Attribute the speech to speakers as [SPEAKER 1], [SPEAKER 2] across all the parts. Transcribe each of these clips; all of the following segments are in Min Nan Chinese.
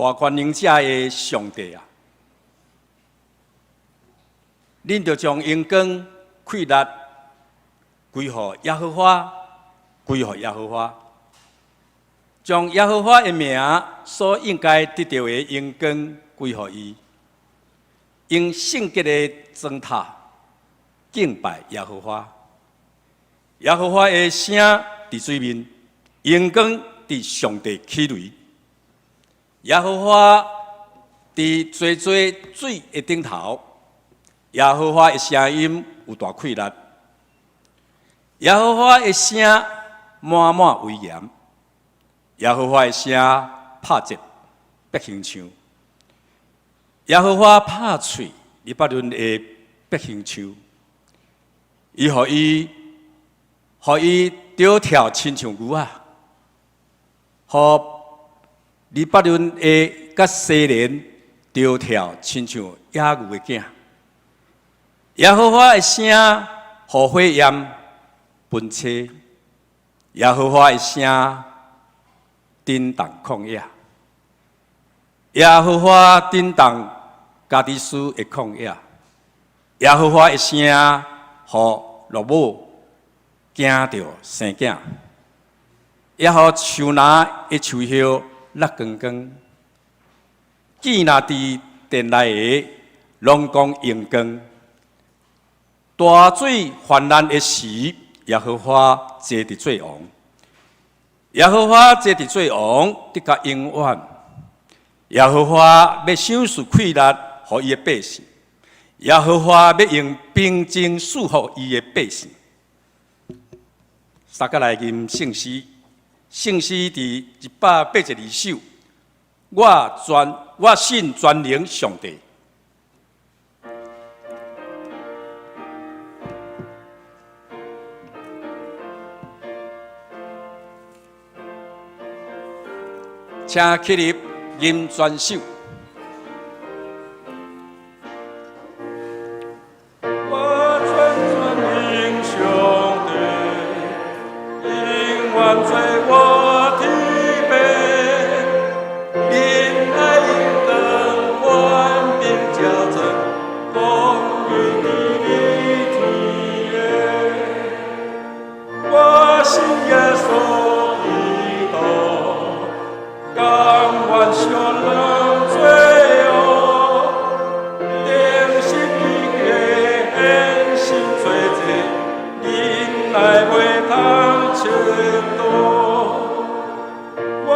[SPEAKER 1] 大權能者的上帝啊！恁著將榮光、氣力歸予耶和華，歸予耶和華，將耶和華的名所應該得著的榮光歸予伊，用聖潔的燈塔敬拜耶和華。耶和華的聲佇水面，榮光佇上帝起雷。耶和華佇濟濟水的頂頭，耶和華的聲音有大氣力，耶和華的聲滿滿威嚴，耶和華的聲拍節伯興樹，耶和華拍碎黎巴嫩的伯興樹，伊予伊，予伊著跳親像牛仔，予黎巴嫩的佮西連著跳親像野牛的囝。耶和華的聲，予火焰奔車；耶和華的聲，震動曠野。耶和華震動加低斯的曠野。耶和華的聲，予駱母驚著生囝，也予樹林的樹葉落光光。見若佇殿內的，攏講榮光。大水泛濫的時，耶和華坐佇做王。耶和華坐佇做王，直到永遠。耶和華欲賞賜氣力予伊的百姓。耶和華欲用平靜賜予伊的百姓。三角來吟聖詩，聖詩佇182首。我信全能上帝。請起立，吟全首。我全能上帝，永遠做我天父，仁愛榮光權柄交掌，公義治理天的。我信耶穌基督，甘願受人罪惡，釘十字架獻身做祭，忍耐袂通切度。我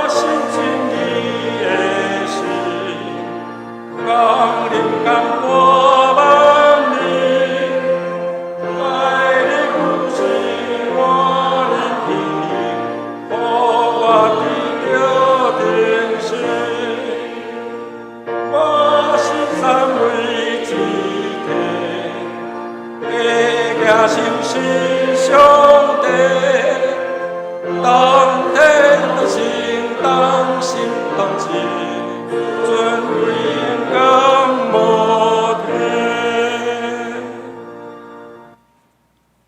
[SPEAKER 1] 信真理的神，降臨降過萬民，愛你舊時我靈平予我得著重生。我信三位一體，加相信上帝，同體同性同心同志，尊榮光無退。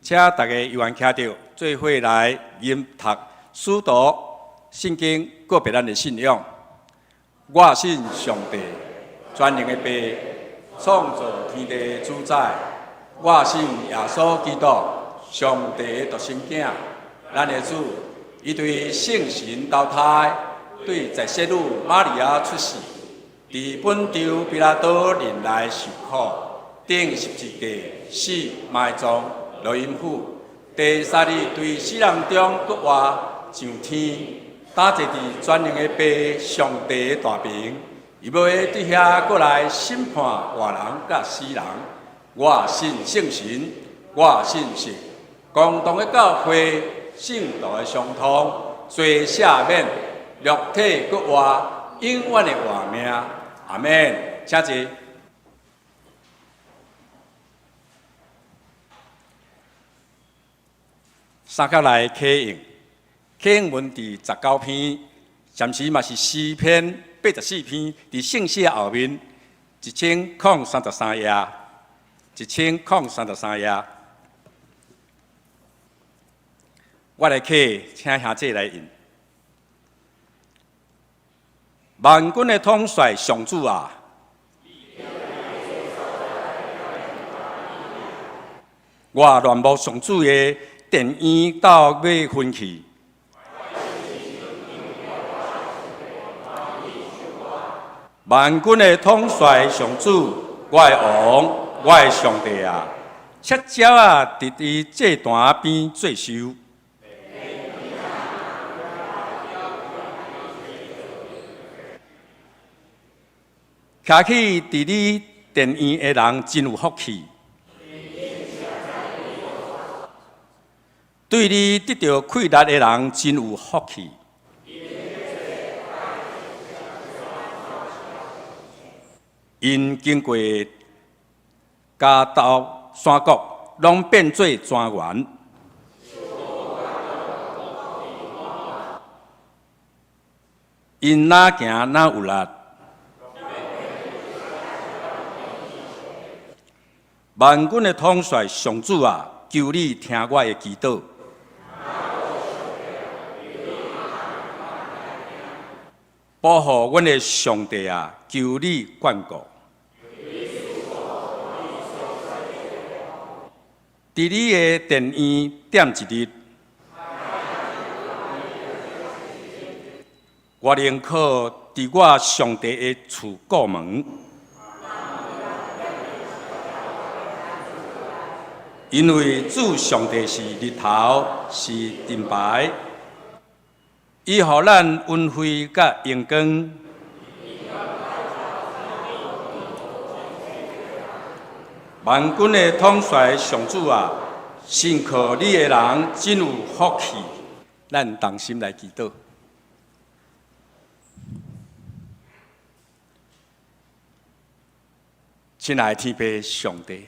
[SPEAKER 1] 請大家猶原徛著，做伙來吟讀使徒聖經，告白咱的信仰。我信上帝，全能的父，創造天地的主宰。我信耶穌基督，上帝的獨生囝，咱的主。伊對聖神投胎，對在聖女瑪利亞出世，佇本丟彼拉多任內受苦，釘十字架，死埋葬，落陰府。第三日對死人中復活，上天，搭坐佇全能的父上帝的大爿，伊欲佇遐閣來審判活人佮死人。我信聖神，我信聖共同的教會，聖徒的相通，罪赦免，肉體復活，永遠的活命。阿們。請坐。三角來啟應，啟應文佇19篇，暫時嘛是詩篇84篇，佇聖詩後面1033頁，1033頁。我來啟，請兄姐來印。萬軍的統帥上主啊！我戀慕上主的殿院到欲昏去。萬軍的統帥上主，我的王，我的上帝啊！赤鳥仔佇伊祭壇邊做岫。徛起佇你殿院的人真有福氣，對你得著氣力的人真有福氣。𪜶經過迦斗山谷，攏變做莊園。𪜶若行若有力。萬軍的統帥上主啊，求你聽我的祈禱，保護阮的上帝啊，求你眷顧。佇你的殿院踮一日，我寧可佇我上帝的厝顧門。因為主上帝是日頭，是盾牌，伊予咱恩惠佮榮光。萬軍的統帥上主啊，信靠你的人真有福氣。咱同心來祈禱。親愛的天父上帝，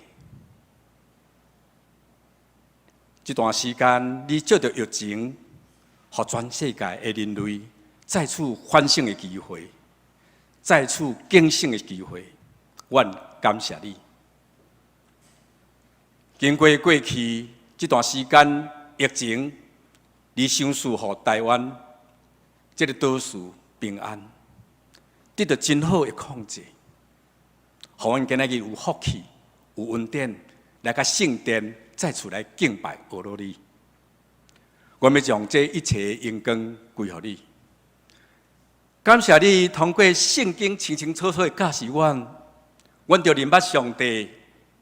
[SPEAKER 1] 這段時間你藉著疫情，予全世界的人類再次反省的機會，再次警醒的機會，阮感謝你。經過過去這段時間疫情，你賞賜予台灣這個島嶼平安，得到真好的控制，予阮今仔日有福氣、有恩典來到聖殿，再次來敬拜阿羅你。我欲將這一切榮光歸予你。感謝你通過聖經清清楚楚的教示阮，阮著認捌上帝，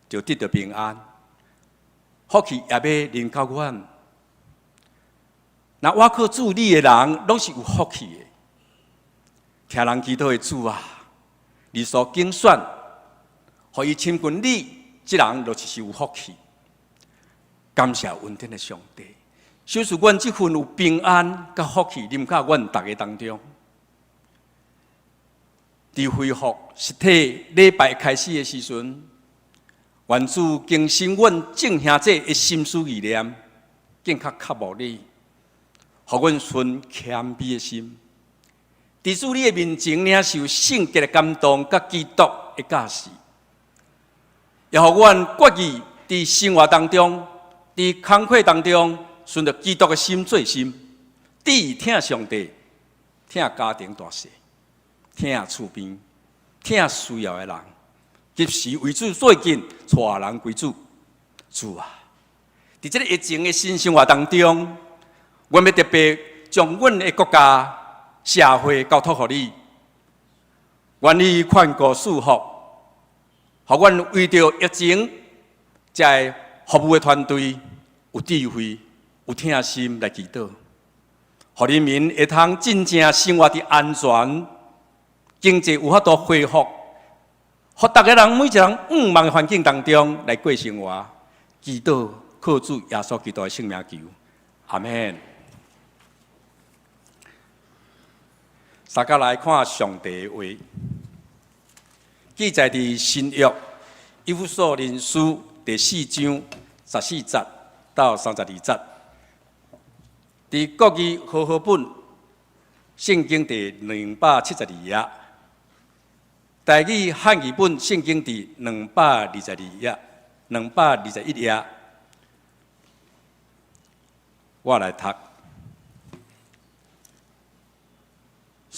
[SPEAKER 1] 就得著平安，福氣也欲臨到阮。若倚靠主你的人，攏是有福氣的。聽人祈禱的主啊，你所揀選，予伊親近你，這人就是有福氣。感謝恩典的上帝，賞賜阮這份有平安佮福氣臨到阮逐家當中。佇恢復實體禮拜開始的時陣，願主更新阮眾兄弟的心思意念，更較渴慕你，予阮存謙卑的心，佇主你的面前領受聖潔的感動佮基督的教示，也予阮決意佇生活當中，佇工課當中，順著基督的心做心，致疼上帝，疼家庭大細，疼厝邊，疼需要的人，及時為主做見，帶人歸主。主啊，佇這個疫情的新生活當中，阮欲特別將阮的國家、社會交託予你，願你看顧賜福，予阮為著疫情，這个服務的團隊有智慧、有疼心來祈禱，予人民會通真正生活佇安全，經濟有法度恢復，予逐个人每一個人向望的環境當中來過生活。祈禱靠主耶穌基督的聖名求，阿們。大家來看上帝的話，記載佇新約以弗所人書第四章十四節到三十二節，佇國語和合本聖經第272頁，台語漢語本聖經第222頁、221頁，我來讀。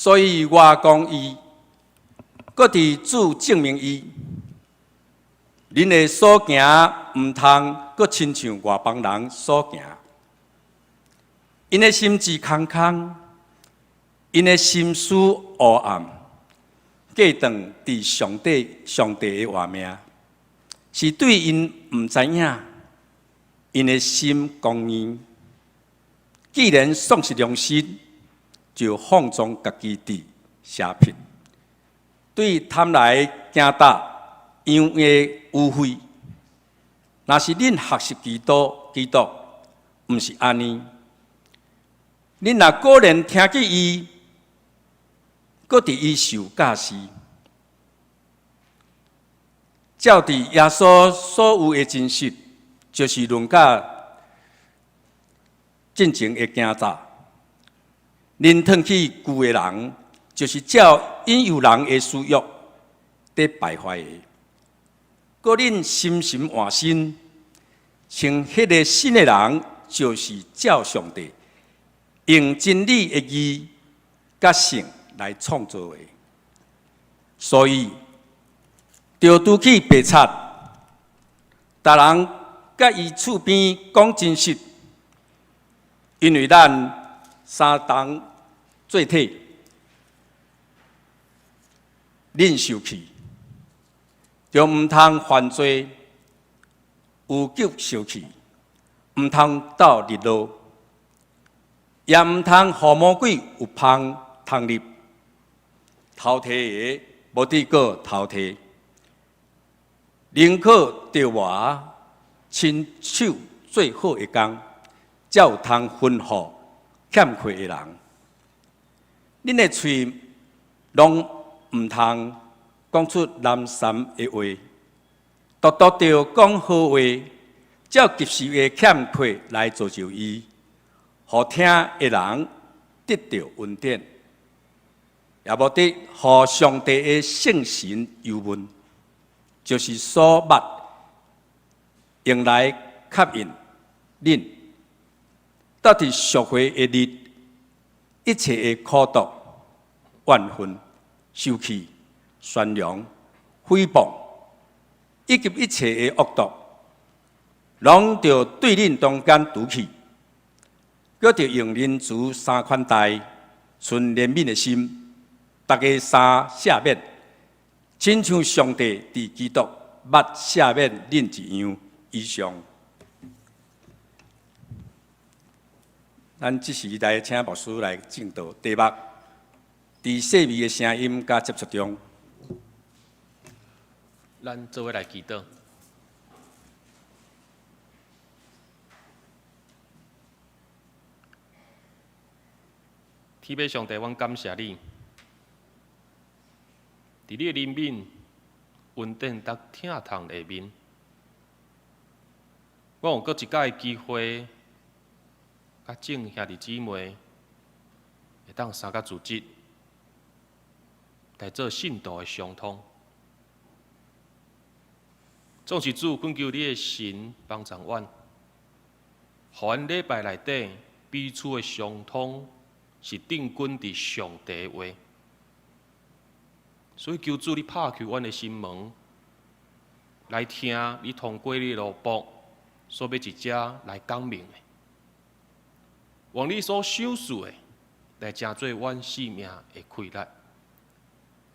[SPEAKER 1] 所以我講伊，閣佇主證明伊，恁的所行毋通閣親像外邦人所行。𪜶的心志空空，𪜶的心思烏暗，隔斷佇上帝的活命，是對𪜶毋知影，𪜶的心剛硬。既然喪失良心，就放縱家己佇邪僻，對貪來行搭樣的污穢。若是恁學習基督，基督毋是按呢。恁若果然聽見伊，閣佇伊受教示，照佇耶穌所有的真實，就是論到進前的行走。恁褪去舊的人，就是照引誘人的私欲佇敗壞的。閣恁心神換新，成彼个新的人，就是照上帝用真理的義佮聖來創造的。所以，著除去白賊，逐人佮伊厝邊講真實，因為咱三同做體，恁受氣，就毋通犯罪，有救受氣，毋通鬥日落，也毋通予魔鬼有縫通入。偷提的無得閣偷提，寧可著磨親手做好的工，才有通分予欠缺的人。恁的喙攏毋通講出濫讒的話，獨獨著講好話，照及時的欠缺來造就伊，予聽的人得著恩典，也無得予上帝的聖神憂悶，就是所抹用來吸引恁，到佇贖回的日，一切的苦毒、怨恨、受氣、宣揚、誹謗，以及一切的惡毒，攏著對恁中間除去，閣著用仁慈三款待，存憐憫的心，逐家三赦免，親像上帝佇基督捌赦免恁一樣。以上，咱這時來請牧師來證道題目：佇細微的聲音佮接觸中。
[SPEAKER 2] 咱做伙來祈禱。天父上帝，阮感謝你，佇你的憐憫、恩典佮疼痛下面，阮有閣一擺的機會，佮眾兄弟姊妹會當三個組織來做信徒的相通。總是主懇求你的神幫助阮，予阮禮拜內底彼此的相通是定根佇上帝的話。所以求主你拍開阮的心門，來聽你通過你的奴僕所欲佇遮來講明的，願你所賞賜的來成做阮性命的氣力，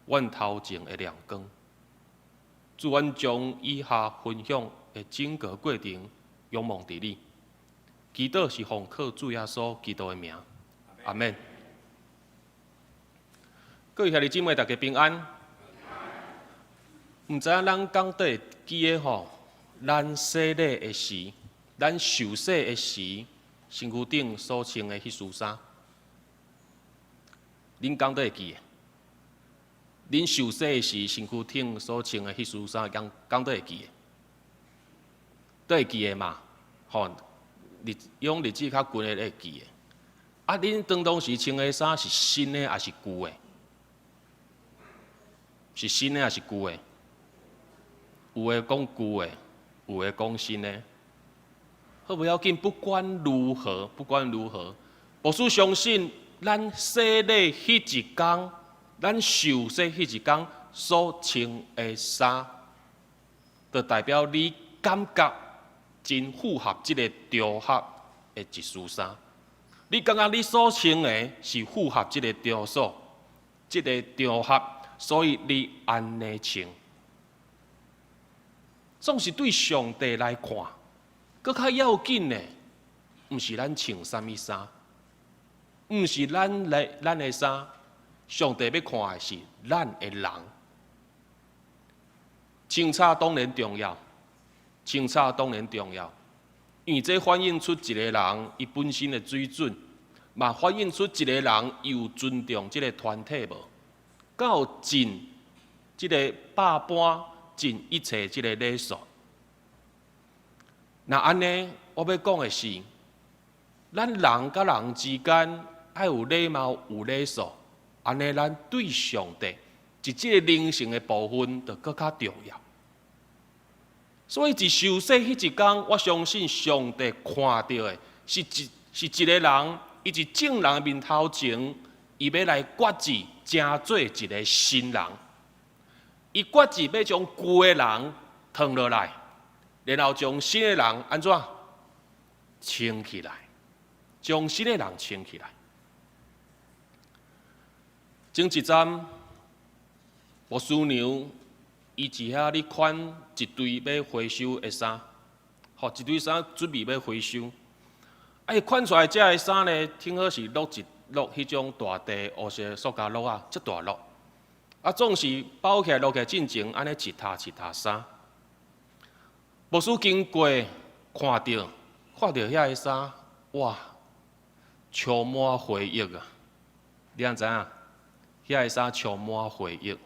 [SPEAKER 2] 阮頭前的亮光。主，阮將以下分享的整個過程仰望佇你，祈禱是奉靠主耶穌基督的名，阿們。各位兄弟姊妹，大家平安。毋知影咱講底會記得吼，咱洗禮的時，咱受洗的時，身軀頂所穿的彼束衫，恁講底會記得？恁受洗的時，身軀頂所穿的彼束衫，講講底會記得？都會記得嘛？吼，日用日子較近的會記得。啊，恁當當時穿的衫是新的抑是舊的？是新的抑是舊的？有的講舊的，有的講新的。好，無要緊，不管如何，不管如何，牧師相信，咱洗禮彼一工，咱受洗彼一工所穿的衫，就代表你感覺真符合這个場合的一束衫。你感覺你所穿的是符合這个場所、這个場合，所以你按呢穿。總是對上帝來看，閣較要緊的，毋是咱穿啥物衫，毋是咱來咱的衫，上帝欲看的是咱的人。穿插當然重要，穿插當然重要，因為這反映出一個人伊本身的水準，嘛反映出一個人伊有尊重這个團體無，敢有盡這个百般盡一切這个禮數。若按呢，我欲講的是，咱人佮人之間愛有禮貌、有禮數，按呢，咱對上帝佇這个靈性的部分，就閣較重要。所以，佇受洗彼一工，我相信上帝看著的是一个人，伊佇眾人面頭前，伊欲來決志，成做一个新人。伊決志欲將舊的人褪落來，然後將新的人按怎穿起來，將新的人穿起來。前一陣，牧師娘伊佇遐咧款一堆欲回收的衫，予一堆衫準備欲回收。啊，伊款出來這个衫呢，挺好是落一落彼種大袋烏色塑膠簍仔，遮大簍。啊，總是包起來落起來進前，按呢一疊一疊衫。牧師經過看著，看著遐个衫，哇，充滿回憶啊！你敢知影？遐个衫充滿回憶。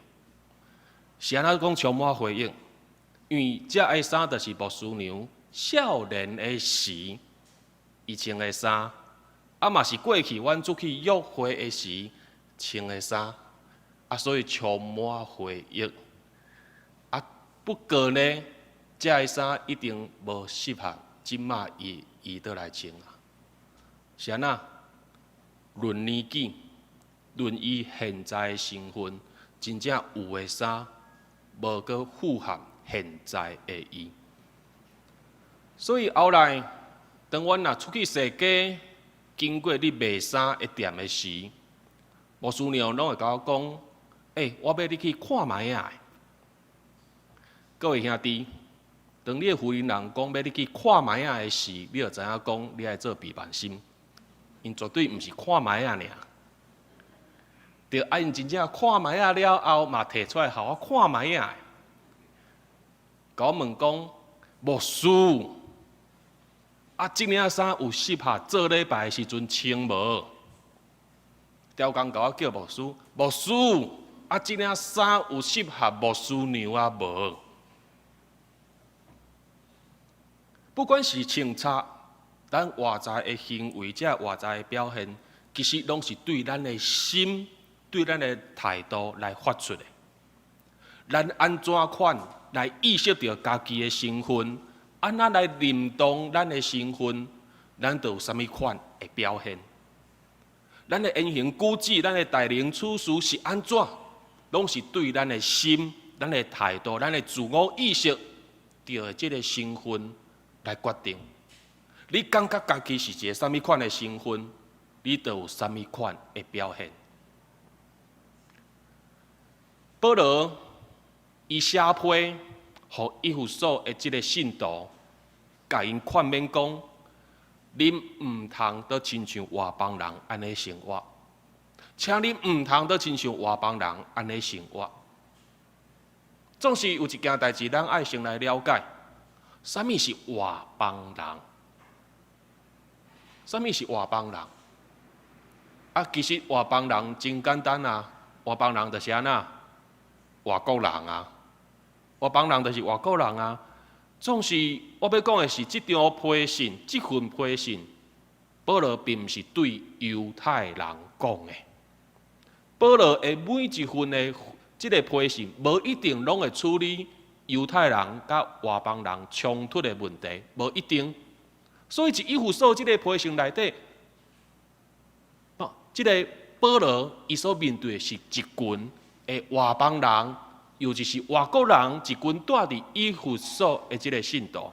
[SPEAKER 2] 是按怎講充滿回憶？因為這个衫就是牧師娘少年的時伊穿的衫，啊嘛是過去阮出去約會的時穿的衫，啊所以充滿回憶。啊不過呢，這个衫一定無適合這馬伊倒來穿啊。是按怎？論年紀，論伊現在的身份，真正有的衫無閣符合現在的伊。所以後來，當阮若出去踅街，經過咧賣衫的店的時，牧師娘攏會共我講：欸，我欲你去看覓仔。各位兄弟，當你的婦人人講欲你去看覓仔的時，你就知影講你愛做備萬心，𪜶絕對毋是看覓仔爾。對，啊，𪜶真正看覓仔了後，嘛提出來予我看覓仔。共我問講，牧師，啊，這領衫有適合做禮拜的時陣穿無？刁工共我叫牧師，牧師，啊，這領衫有適合牧師娘啊無？不管是穿插，咱外在的行為，這外在的表現，其實攏是對咱的心、對咱的態度來發出的。咱按怎款來意識著家己的身份，按怎來認同咱的身份，咱就有啥物款的表現。咱的言行舉止，咱的待人處事是按怎，攏是對咱的心、咱的態度、咱的自我意識著這个身份來決定。你感覺家己是一个啥物款的身份，你就有啥物款的表現。保羅伊寫批予以弗所的這个信徒，共𪜶勸勉講：恁毋通閣親像外邦人按呢生活，請恁毋通閣親像外邦人按呢生活。總是有一件代誌，咱愛先來了解，啥物是外邦人？啥物是外邦人？啊，其實外邦人真簡單啊！外邦人就是按怎？外國人啊！外邦人就是外國人啊！總是我欲講的是，這張批信，這份批信，保羅並毋是對猶太人講的。保羅的每一份的這个批信，無一定攏會處理猶太人佮外邦人衝突的問題，無一定。所以，佇以弗所這个批信內底，這个保羅伊所面對的是一群的外邦人，尤其是外國人，一群蹛佇以弗所的這个信徒。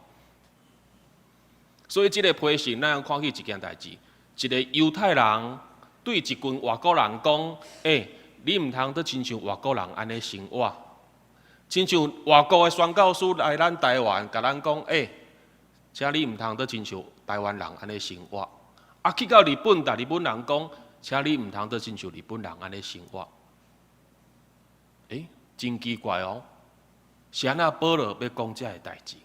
[SPEAKER 2] 所以這个批信，咱看起一件代誌，一个猶太人對一群外國人講：欸，你毋通閣親像外國人按呢生活，親像外國的宣教師來咱台灣，共咱講：欸，請你毋通閣親像台灣人按呢生活。啊，去到日本，共日本人講：請你毋通閣親像日本人按呢生活。欸，真奇怪哦，是按怎保羅欲講這个代誌？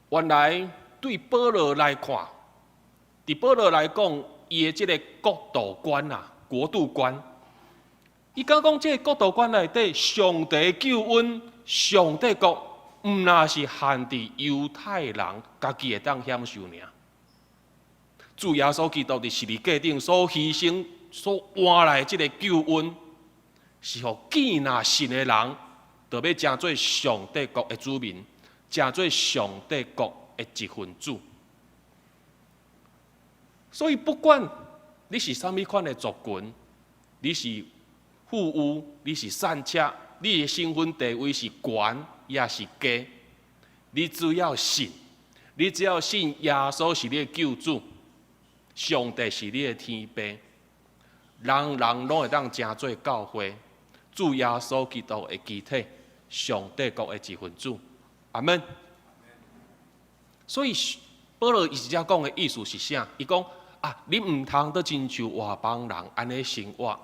[SPEAKER 2] 原來對保羅來看，佇保羅來講，伊的這个國度觀啊，國度觀，伊感覺講這个國度觀內底，上帝救恩、上帝國，毋若是限佇猶太人家己會當享受爾。主耶穌基督佇十字架頂所犧牲、所換來的這个救恩，是予見若信的人，就欲成做上帝國的子民，成做上帝國的一份子。所以不管你是啥物款的族群，你是富裕，你是散赤，你的身份地位是懸抑是低，你只要信，你只要信耶穌是你的救主，上帝是你的天父，人人攏會當成做教會，主耶穌基督的肢體，上帝國的一份子。阿門。所以保羅伊佇遮講的意思是啥？伊講啊，你毋通閣親像外邦人按呢生活。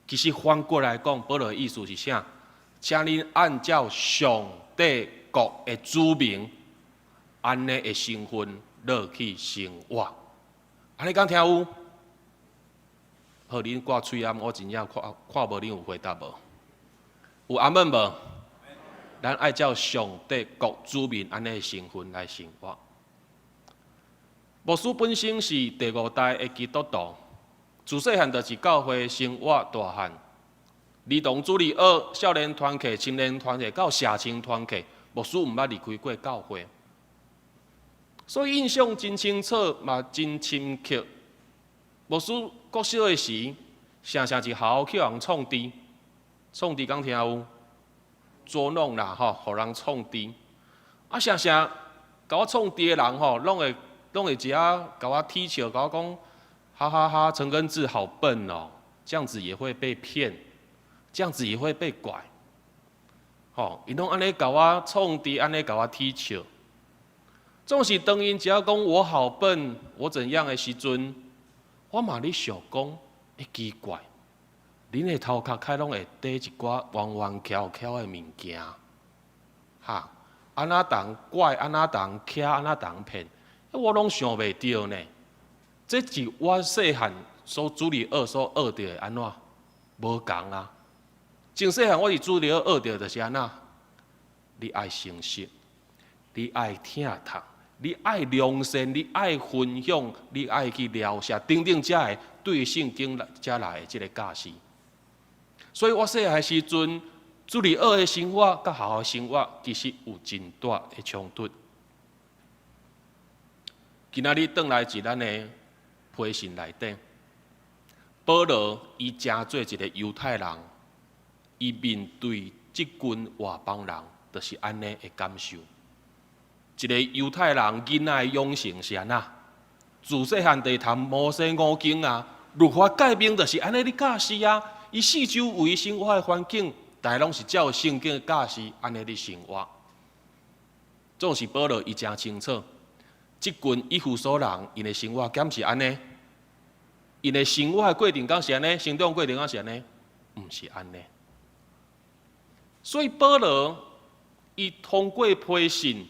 [SPEAKER 2] 其實反過來講，保羅的意思是啥？請恁按照上帝國的子民按呢的身份落去生活。按呢敢聽有？好，恁掛喙罨，我真正看看無恁有回答無？有阿門無？咱愛照上帝國子民按呢的身份來生活。牧師本身是第五代的基督徒，自細漢就是教會生活大漢。兒童主日學、少年團契、青年團契到社青團契，牧師毋捌離開過教會，所以印象真清楚，嘛真深刻。牧師國小的時，常常佇學校去予人創治，創治敢聽有？捉弄啦，吼，予人創治。啊，常常共我創治的人吼，攏會佇遐共我取笑，共我講，哈哈哈，陳根志好笨哦，這樣子也會被騙，這樣子也會被拐，吼，𪜶攏按呢共我創治，按呢共我取笑。總是當𪜶只要講我好笨，我怎樣的時陣，我嘛咧想講，欸，奇怪，恁的頭殼較攏會綴一寡彎彎翹翹的物件，哈，按怎通拐，按怎通欺，按怎通騙，我攏想袂著呢。這是我細漢所主日學所學著的按怎？無仝啊！從細漢我佇主日學學著就是按怎？你愛誠實，你愛疼痛，你愛良善，你愛分享，你愛去饒恕，等等，這个對聖經遮來的這个教示。所以我細漢時陣，主日學的生活佮學校生活，其實有真大的衝突。今仔日轉來佇咱的批信內底，保羅伊成做一个猶太人，伊面對這群外邦人，就是按呢的感受。一个猶太人囡仔的養成是按怎？自細漢就讀摩西五經啊，律法誡命就是按呢咧教示啊。伊四周圍生活的環境，大攏是照聖經的教示按呢咧生活。總是保羅伊誠清楚，這群以弗所人𪜶的生活敢是按呢？𪜶的生活的過程敢是按呢？成長過程敢是按呢？毋是按呢。所以保羅伊通過批信，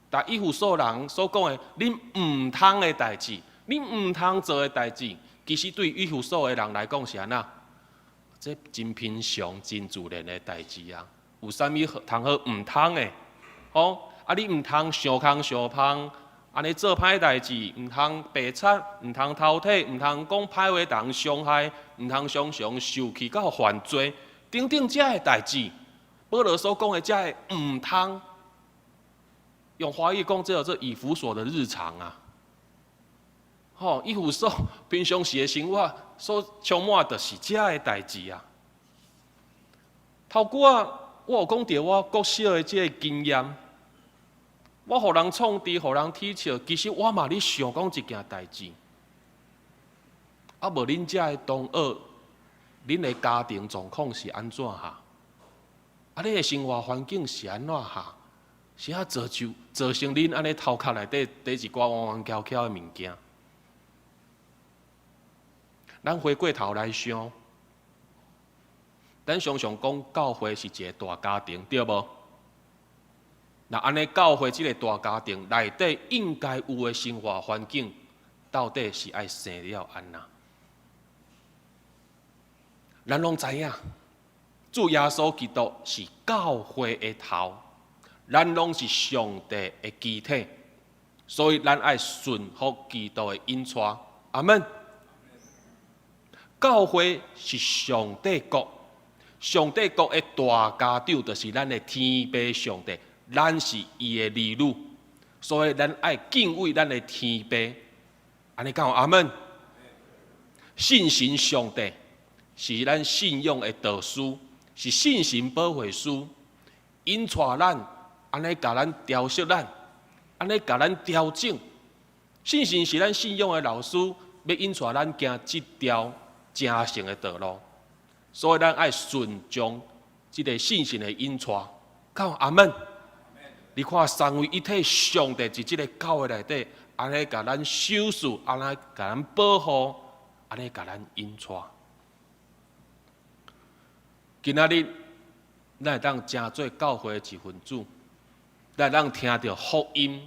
[SPEAKER 2] 共以弗所人所講的，恁毋通的代誌，恁毋通做的代誌，其實對以弗所的人來講是按怎？這真平常、真自然的代誌啊！有啥物通好毋通的？吼！啊，你毋通相空相芳，按呢做歹代誌，毋通白賊，毋通偷提，毋通講歹話，予人傷害，毋通常常受氣到犯罪，等等這个代誌，保羅所講的這个毋通，用華語講，這叫做以弗所的日常啊。吼，以弗所平常時的生活所充滿就是這个代誌啊。頭拄仔我有講著我國小的這个經驗，我予人創治，予人恥笑，其實我嘛咧想講一件代誌。啊，無恁遮的同學，恁的家庭狀況是按怎哈？啊，你的生活環境是按怎哈？是啊，造就造成恁按呢頭殼內底佇一寡彎彎曲曲的物件。咱回過頭來想，咱常常講教會是一个大家庭，對無？那按呢教會這个大家庭內底應該有的生活環境，到底是愛生了按怎？咱攏知影，主耶穌基督是教會的頭，咱攏是上帝的肢體，所以咱愛順服基督的引帶。阿門。教會是上帝國，上帝國的大家長就是咱的天父上帝，咱是伊的兒女，所以咱愛敬畏咱的天父。按呢講阿門。信神上帝是咱信仰的導師，是信心保惠師，引帶咱，按呢共咱調適咱，按呢共咱調整。信神是咱信仰的老師，欲引帶咱行這條成聖的道路，所以咱愛順從這个信神的引帶。講阿門。你看三位一體上帝佇這个教會內底，按呢共咱修飾，按呢共咱保護，按呢共咱引帶。今仔日，咱會當成做教會的一份子，咱會當聽著福音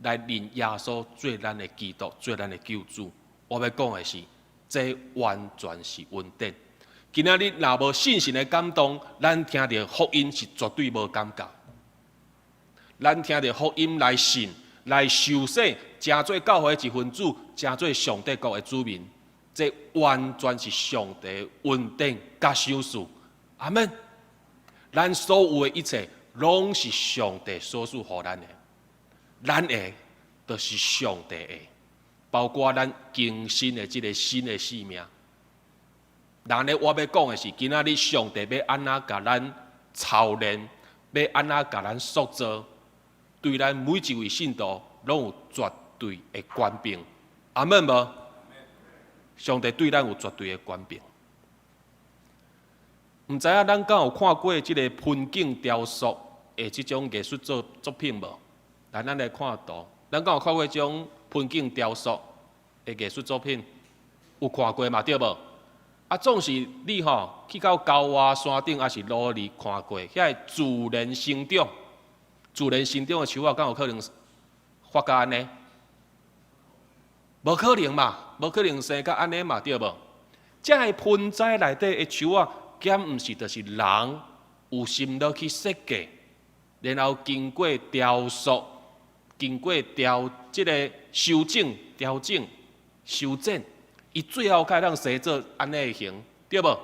[SPEAKER 2] 來認耶穌做咱的基督，做咱的救主。我欲講的是，這完全是恩典。今仔日若無信神的感動，咱聽著福音是絕對無感覺。咱聽著福音來信、來受洗，成做教會的一份子，成做上帝國的子民，這完全是上帝恩典佮賞賜。阿門。咱所有的一切，攏是上帝所賜予咱的，咱的就是上帝的，包括咱更新的這个新的生命。但呢，我欲講的是，今仔日上帝欲按怎共咱操練，欲按怎共咱塑造，對咱每一位信徒攏有絕對的權柄。阿門無？上帝對咱有絕對的權柄。毋知影咱敢有看過這个盆景雕塑的這種藝術作品無？來，咱來看圖。咱敢有看過這種盆景雕塑的藝術作品？有看過嘛？對無？啊，總是你吼去到郊外山頂，抑是路里看過，遐个自然生長、自然生長的樹仔，敢有可能發甲按呢？無可能嘛，無可能生甲按呢嘛，對無？這个盆栽內底的樹仔，敢毋是就是人有心落去設計，然後經過雕塑，經過調這个修整、調整、修剪，伊最後才會當生做按呢的形，對無？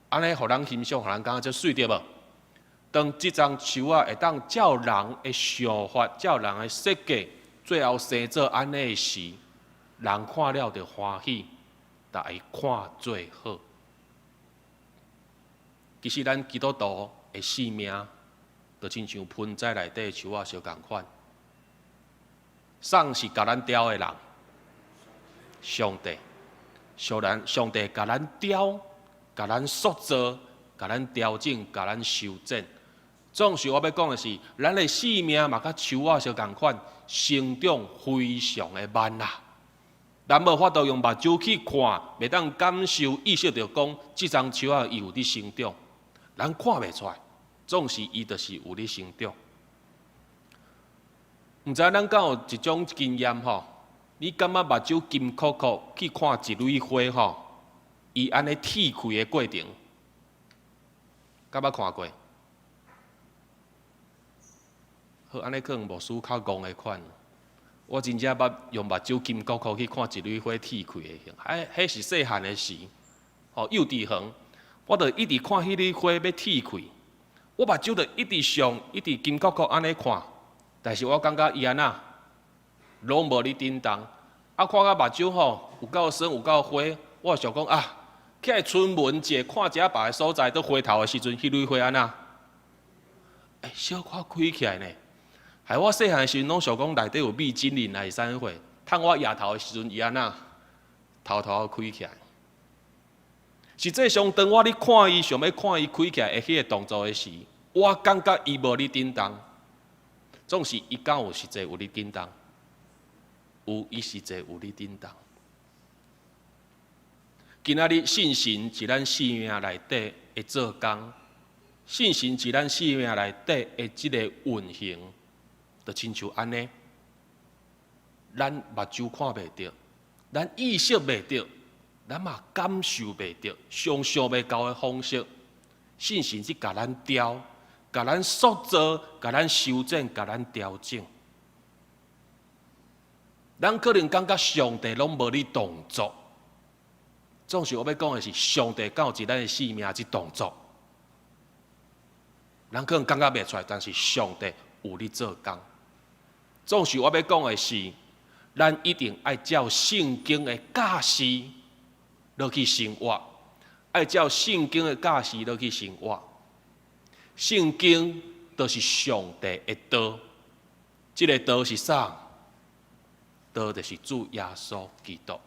[SPEAKER 2] 按呢予人欣賞，予人感覺足媠，對無？當這欉樹仔會當照人的想法、照人的設計，最後生做按呢的時，人看了就歡喜，共伊看做好。其實咱基督徒的生命，就親像盆栽內底的樹仔相仝款。誰是共咱雕的人？上帝，上帝共咱雕、共咱塑造、共咱調整、共咱修剪。總是我欲講的是，咱的生命嘛，佮樹仔相仝款，成長非常的慢啊。咱無法度用目睭去看，袂當感受、意識著講，這叢樹仔伊有佇成長，咱看袂出來。總是伊就是有咧成長。毋知咱敢有一種經驗吼？你感覺目睭金箍箍去看一蕊花吼，伊按呢鐵開的過程，敢捌看過？好，按呢可能牧師較戇的款。我真正捌用目睭金箍箍去看一蕊花鐵開的形，彼是細漢的時，吼幼稚園，我就一直看彼蕊花欲鐵開，我目睭就一直上，一直金箍箍按呢看，但是我感覺伊按怎，攏無咧振動，啊，看甲目睭吼有夠酸有夠花，我想講啊，起來春門一下看一下別个所在，倒回頭的時陣，彼蕊花按怎？欸，小可開起來呢。害我細漢的時陣攏想講內底有米精靈還是啥貨，趁我額頭的時陣，伊按怎？偷偷開起來。實際上，當我咧看伊，想欲看伊開起來的彼个動作的時，我感覺伊無咧振動，總是伊敢有實際有咧振動？有，伊實際有咧振動。今仔日信神佇咱生命內底的做工，信神佇咱生命內底的這个運行，就親像按呢，咱目睭看袂著，咱意識袂著，咱嘛感受袂著，想像袂到的方式，信神去共咱雕，共咱塑造，共咱修整，共咱調整。咱可能感覺上帝攏無咧動作，總是我欲講的是，上帝敢有佇咱的生命佇動作。咱可能感覺袂出來，但是上帝有咧做工。總是我欲講的是，咱一定愛照聖經的教示落去生活，愛照聖經的教示落去生活。聖經就是上帝的道，這个道是啥？道就是主耶穌基督。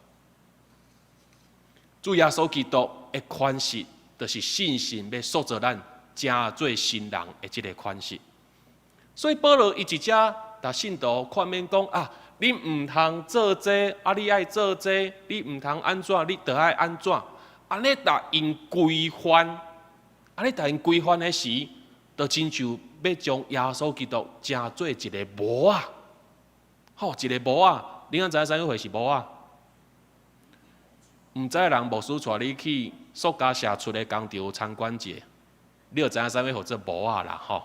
[SPEAKER 2] 主耶穌基督的款式，就是信神欲塑造咱成做新人的這个款式。所以保羅伊佇遮，共信徒勸勉講啊，你毋通做這，啊你愛做這，你毋通按怎，你著愛按怎。按呢共𪜶規範，按呢共𪜶規範的時，就親像欲將耶穌基督成做一个模仔，吼，一个模仔。你敢知影啥物貨是模仔？毋知的人，牧師帶你去塑膠射出的工廠參觀者，你就知影啥物號做模仔啦，吼。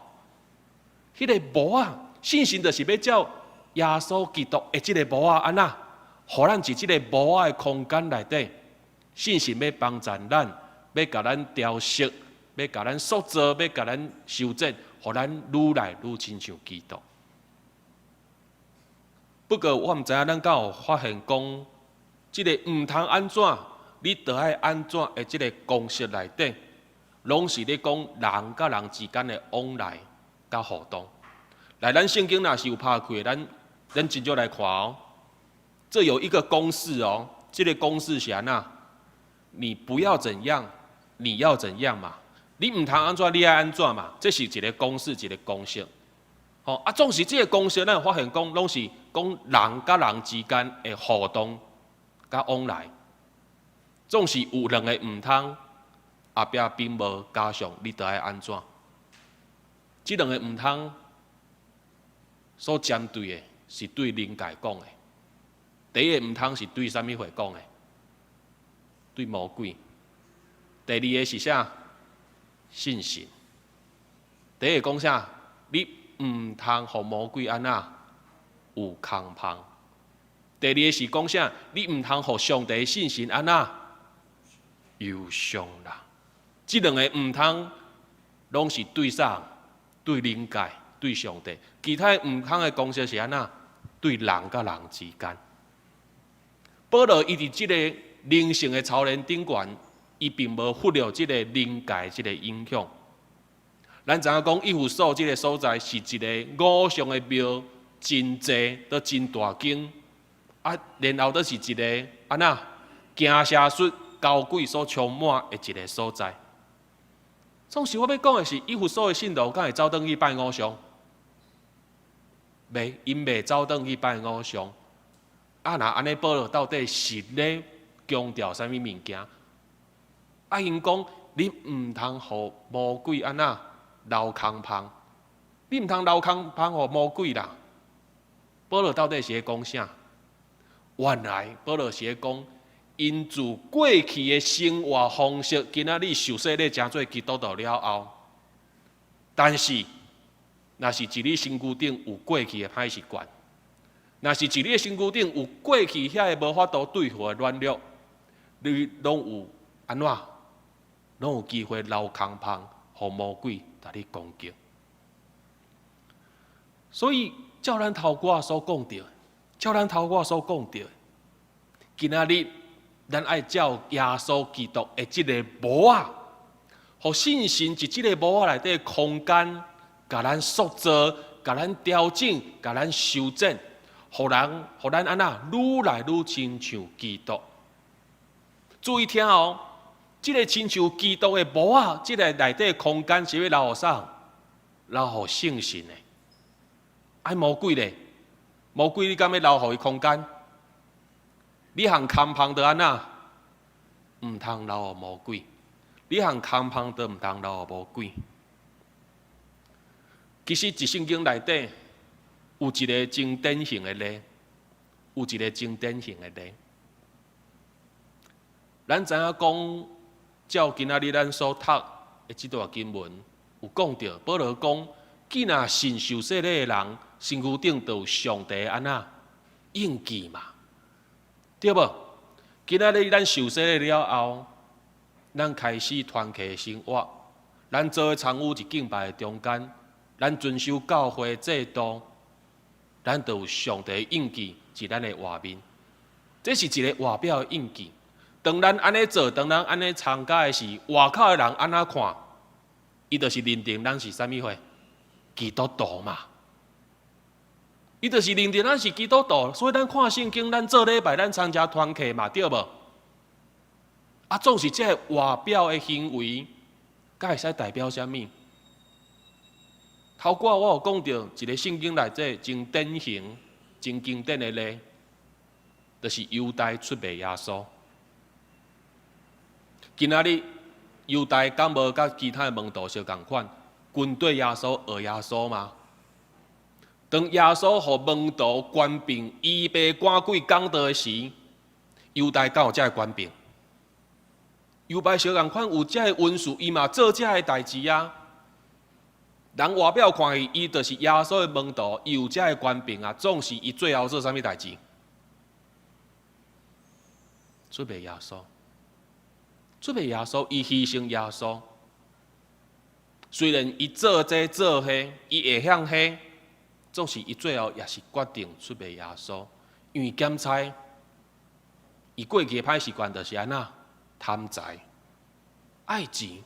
[SPEAKER 2] 彼个模仔，信神就是欲照耶穌基督的這个模仔按怎，予咱佇這个模仔的空間內底，信神欲幫助咱，欲共咱雕飾，欲共咱塑造，欲共咱修整，予咱愈來愈親像基督。不過我毋知影咱敢有發現講，這个毋通按怎，你著愛按怎的這个公式內底，攏是咧講人佮人之間的往來佮互動。來，咱聖經若是有拍開，咱真少來看哦。這有一個公式哦，這个公式是按怎？你不要怎樣，你要怎樣嘛？你毋通按怎，你愛按怎嘛？這是一个公式，一个公式。吼啊，總是這个公式，咱會發現講，攏是講人佮人之間的互動佮往來，總是有兩个毋通，後壁並無加上你著愛按怎？這兩個毋通所針對的是對靈界講的。第一个毋通是對啥物貨講的？對魔鬼。第二个是啥？信神。第一个講啥？你毋通予魔鬼按怎有空縫。第二个是講啥？你毋通予上帝信神按怎憂傷啦。這兩个毋通攏是對啥？對靈界，對上帝。其他毋通的公式是按怎？對人佮人之間。保羅伊佇這个靈性的操練頂懸，伊並無忽略這个靈界這个影響。咱知影講，以弗所這个所在是一个偶像的廟，真濟，閣真大間，啊，然後閣是一个按怎驚邪術、交鬼所充滿的一个所在。總是我欲講的是，以弗所的信徒敢會走轉去拜偶像？袂，𪜶袂走轉去拜偶像。啊，若按呢，保羅到底是咧強調啥物物件？啊，𪜶講你毋通予魔鬼按怎留空縫，你毋通留空縫予魔鬼啦。保羅到底是咧講啥？原來保羅是咧講，𪜶自過去的生活方式，今仔日受洗禮成做基督徒了後，但是，若是佇你身軀頂有過去的歹習慣，若是佇你的身軀頂有過去遐个無法度對付的軟弱，你攏有按怎？攏有機會留空縫，予魔鬼共你攻擊。所以，照咱頭拄仔所講著，照咱頭拄仔所講著，今仔日咱愛照耶穌基督的這个模仔，予聖神佇這个模仔內底空間，共咱塑造、共咱調整、共咱修剪，予人、予咱按怎愈來愈親像基督。注意聽哦，這个親像基督的模仔，這个內底空間是欲留予啥？留予聖神的。啊魔鬼咧，魔鬼你敢欲留予伊空間？你項空芳就按怎？毋通留予魔鬼。你項空芳都毋通留予魔鬼。其實，佇聖經內底有一个真典型的例，有一個真典型的例。咱知影講，照今仔日咱所讀的這段經文，有講著，保羅講，既若信受洗禮的人，身軀頂就有上帝按怎印記嘛，對無？今仔日咱受洗禮了後，咱開始團契生活，咱做伙參與佇敬拜的中間，咱遵守教會制度，咱就有上帝印記佇咱的外面。這是一个外表的印記。當咱按呢做，當咱按呢參加的時，外口的人按怎看？伊就是認定咱是啥物貨？基督徒嘛。伊就是認定咱是基督徒，所以咱看聖經，咱做禮拜，咱參加團契嘛，對無？啊，總是這个外表的行為，敢會使代表啥物？頭拄仔我有講著一个聖經內底真典型、真經典的例，就是猶大出賣耶穌。今仔日猶大敢無佮其他的門徒相仝款，跟綴耶穌學耶穌嗎？當耶穌予門徒權柄醫病趕鬼講道的時，猶大敢有這个權柄？猶大相仝款有這个恩賜，伊嘛做這个代誌啊。人外表看去，伊就是耶穌的門徒，伊有這个權柄啊。總是伊最後做啥物代誌？出賣耶穌，出賣耶穌，伊犧牲耶穌。雖然伊做這做彼，伊會曉彼，總是伊最後也是決定出賣耶穌，因為檢查伊過去的歹習慣就是按怎貪財、愛錢、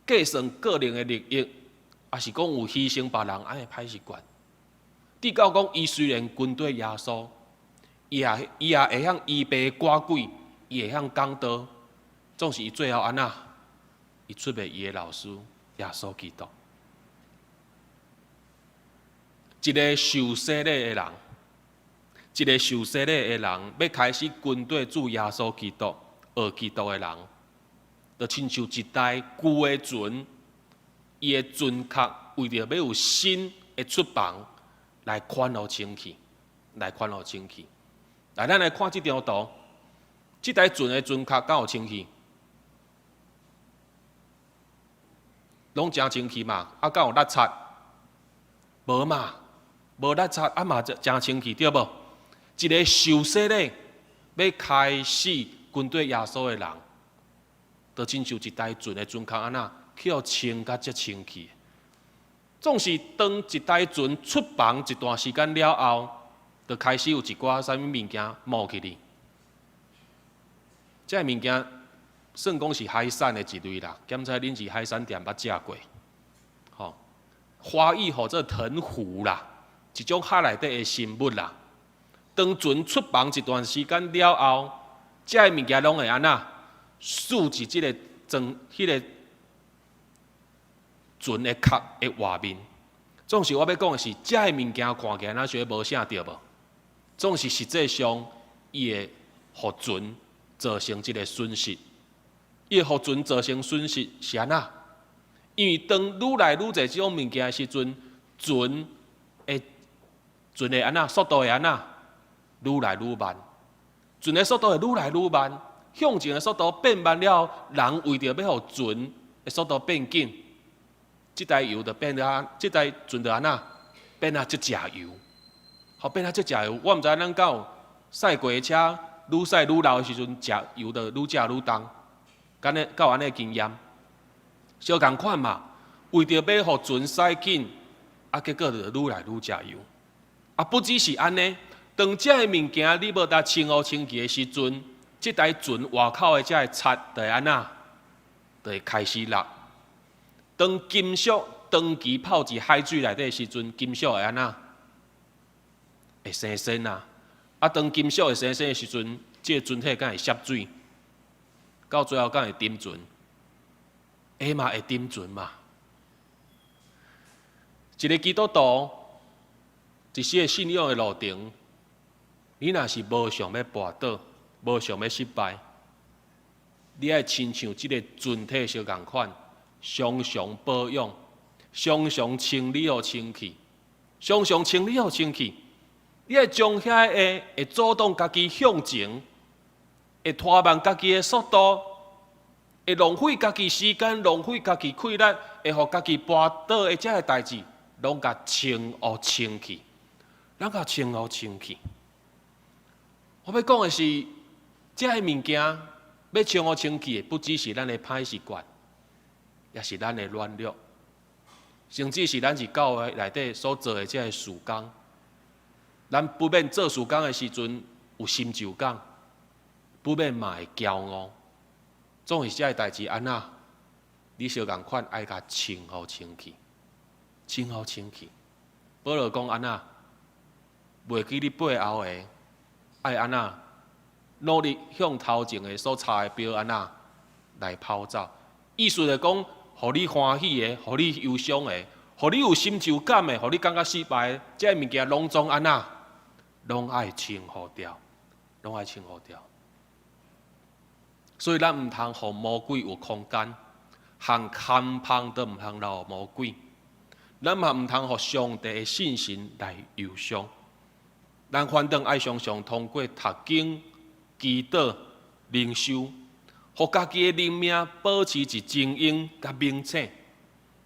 [SPEAKER 2] 計算個人的利益，抑是講有犧牲別人按呢歹習慣。直到講伊雖然跟綴耶穌，伊也會曉醫病趕鬼，伊會曉講道，總是伊最後按怎？伊出賣伊的老師耶穌基督。一个受洗禮的人，一个受洗禮的人，欲開始跟綴主耶穌基督、學基督的人，就親像一台舊的船，伊的船殼為著欲有新的出帆來款予清氣，來款予清氣。來，咱來看這張圖，這台船的船殼敢有清氣？攏誠清氣嘛？啊，敢有落漆？無嘛，無落漆，啊嘛誠清氣對無？一个受洗禮欲開始跟綴耶穌的人，就親像一台船的船殼按怎，去予清甲遮清氣。總是當一台船出帆一段時間了後，就開始有一寡啥物物件冒起來。這个物件算講是海產的一類啦，檢查恁佇海產店捌食過，吼，華語號做藤壺啦，一種海內底的生物啦。當船出帆一段時間了後，這个物件攏會按怎？附佇這个船、彼个船的殼的外面。總是我欲講的是，這个物件看起來若像無啥對無？總是實際上，伊會予船造成這个損失。伊會予船造成損失是按怎？因為當愈來愈濟這種物件的時陣，船會按怎？速度會按怎？愈來愈慢。船的速度會愈來愈慢，向前的速度變慢了，人為著欲予船的速度變緊，這台油就變啊，這台船就按怎？變啊足食油，予變啊足食油。我毋知咱敢有駛過車，愈駛愈老的時陣，食油就愈食愈重。敢呢？敢有按呢經驗？相仝款嘛，為著欲予船駛緊，啊，結果就愈來愈食油。啊，不只是按呢，當這个物件你無共清予清氣的時陣，這台船外口的這个漆就會按怎？就會開始落。當金屬長期泡佇海水內底的時陣，金屬會按怎？會生鉎啊！啊，當金屬會生鉎的時陣，這个船體敢會澀水？到最後敢會沉船？會嘛會沉船嘛？一个基督徒，一世的信仰的路程，你若是無想欲跋倒，無想欲失敗，你愛親像這个船體相仝款，常常保養，常常清理予清氣，常常清理予清氣。你愛將遐个會阻擋家己向前，會拖慢家己的速度，會浪費家己時間、浪費家己氣力，會予家己跋倒的這个代誌，攏共清予清去，攏共清予清去。我欲講的是，這个物件欲清予清去的，不只是咱的歹習慣，也是咱的軟弱，甚至是咱佇教會內底所做的這个事工。咱不免做事工的時陣有成就感，不免嘛會驕傲。總是這个代誌按怎？你相仝款愛共清予清去，清予清去。保羅講按怎？袂記你背後的，愛按怎？努力向頭前的所差的標按怎來跑走？意思就講，予你歡喜的，予你憂傷的，予你有成就感的，予你感覺失敗的，這个物件攏總按怎？攏愛清予掉，攏愛清予掉。所以咱毋通予魔鬼有空間，項牽芳都毋通留予魔鬼。咱嘛毋通予上帝的信心來憂傷。咱反轉愛常常通過讀經、祈禱、靈修，予家己的靈命保持一晶瑩佮明醒。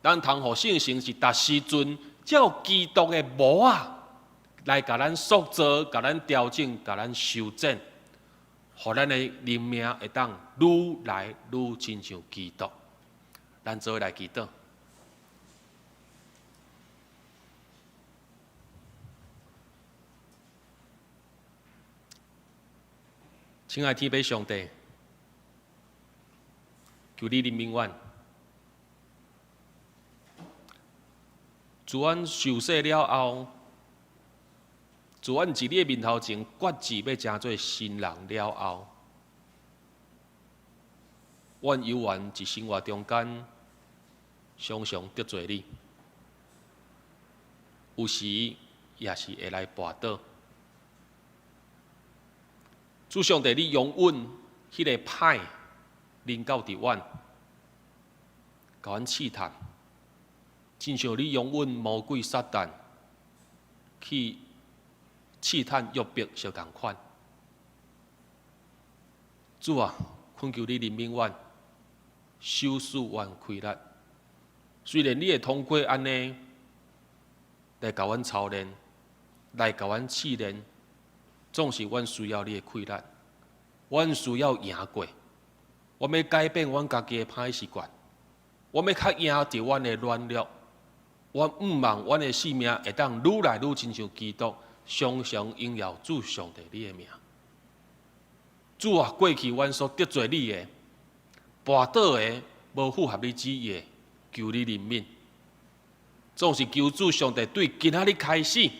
[SPEAKER 2] 咱通予聖神是逐時陣照基督的模仔來共咱塑造、共咱調整、共咱修剪，予咱的靈命會當愈來愈親像基督。咱做伙來祈禱。親愛天父上帝，求你憐憫阮。自阮受洗了後，自阮佇你的面頭前決志欲成做新人了後，阮猶原佇生活中間常常得罪你，有時也是會來跋倒。主上帝，你容忍彼个歹臨到佇阮，共阮試探，親像你容忍魔鬼撒旦去試探約伯相仝款。主啊，懇求你憐憫阮，賞賜阮氣力。雖然你會通過按呢來共阮操練，來共阮試煉。總是阮需要你的氣力，阮需要贏過。阮欲改變阮家己的歹習慣，阮欲較贏著阮的軟弱。阮向望阮的生命會當愈來愈親像基督，常常榮耀主上帝你的名。主啊，過去阮所得罪你的、跋倒的、無符合你旨意的，求你憐憫。總是求主上帝對今仔日開始，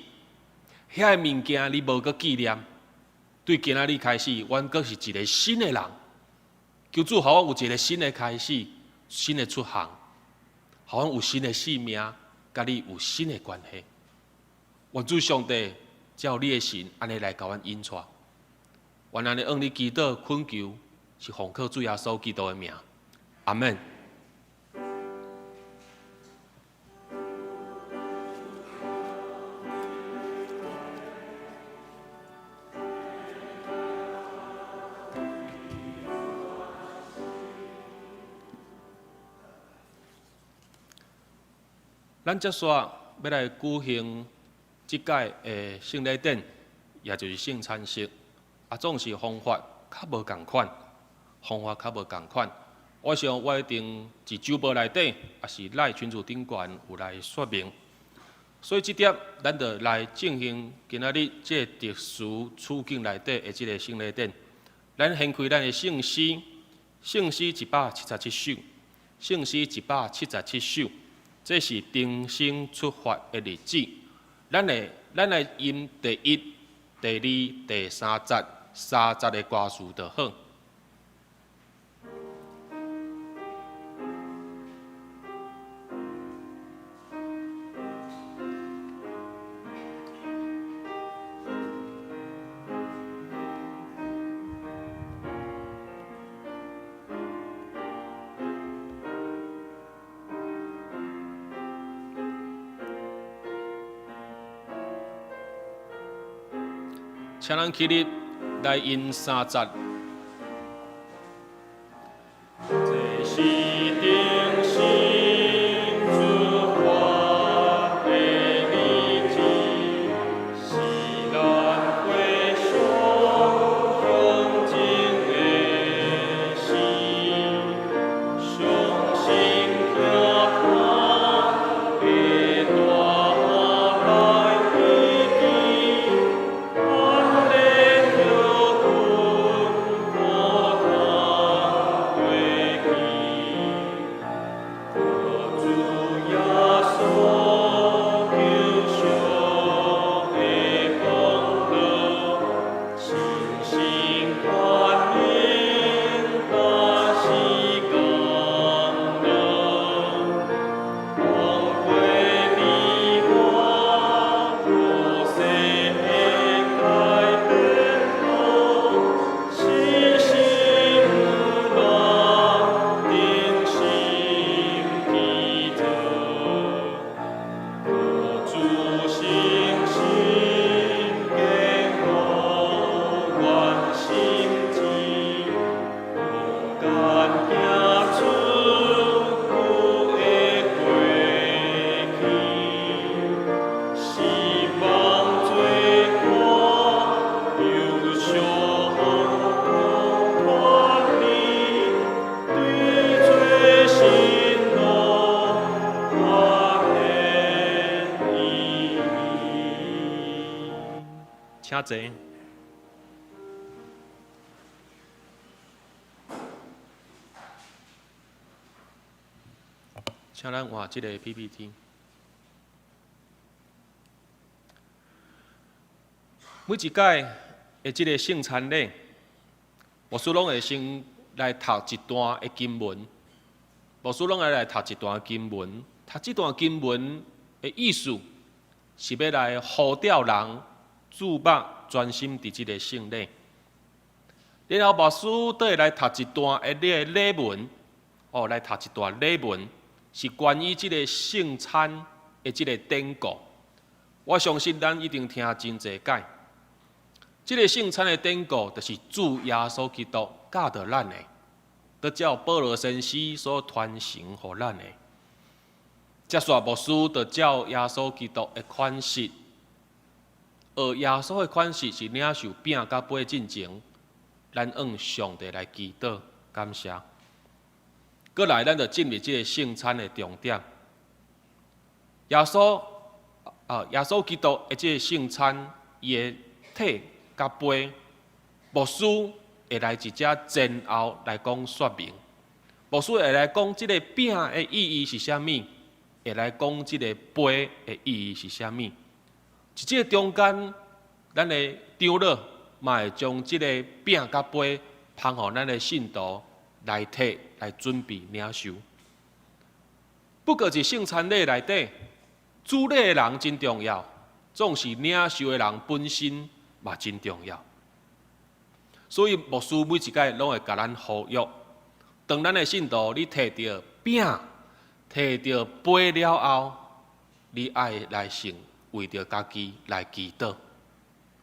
[SPEAKER 2] 遐个物件你無閣紀念，對今仔日開始，阮閣是一个新的人。求主予阮有一个新的開始，新的出航，予阮有新的生命，佮你有新的關係。願主上帝照你的神按呢來共阮引帶，願按呢向你祈禱懇求，是奉靠主耶穌基督的名，阿們。咱接續欲來舉行這屆的聖禮典，也就是聖餐式。啊，總是方法較無仝款，方法較無仝款。我想我一定佇周報內底，抑是咱群組頂懸有來說明。所以這點，咱就來進行今仔日這個特殊處境內底的這個聖禮典。咱掀開咱的聖詩，聖詩177首，聖詩177首，這是重新出發的日子。咱來吟第一、第二、第三節，三節的歌詞就好。請咱起立來吟三節。這是重新出發的日子，是咱回想向前的時，相信疼痛會帶來醫治，阮的痛苦可通過去。靠主耶穌救贖的功勞，信心權能大是功勞，通過你我予世界變好，是心軟定心去做，靠主信心堅固阮心志，勇敢行出旧的過去，希望做伴，憂傷中脫離，對罪新路發現意義。請坐。請咱換這個 PPT。每一屆的這個聖餐禮，牧師攏會先來讀一段的經文。牧師攏會來讀一段經文，讀這段經文的意思是欲來呼召人注目專心佇這個聖禮。然後牧師閣會來讀一段的這個禮文，哦，來讀一段禮文，是關於這個聖餐的這個典故。我相信咱一定聽真濟擺。這個聖餐的典故，就是主耶穌基督教導咱的，閣照保羅先生所傳承予咱的。接續牧師就照耶穌基督的款式，學耶穌的款式是領受餅佮杯進前，咱向上帝來祈禱感謝。閣來，咱就進入這個聖餐的重點。耶穌啊，耶穌基督的這個聖餐，伊的體佮杯，牧師會來佇遮前後來講說明。牧師會來講這個餅的意義是啥物，會來講這個杯的意義是啥物。佇這個中間，咱的長老嘛會將這個餅佮杯捧予咱的信徒來提來準備領受。不過佇聖餐禮內底，主禮的人真重要，總是領受的人本身嘛真重要。所以牧師每一擺攏會共咱呼籲，當咱的信徒你提著餅、提著杯了後，你愛來先為著家己來祈禱，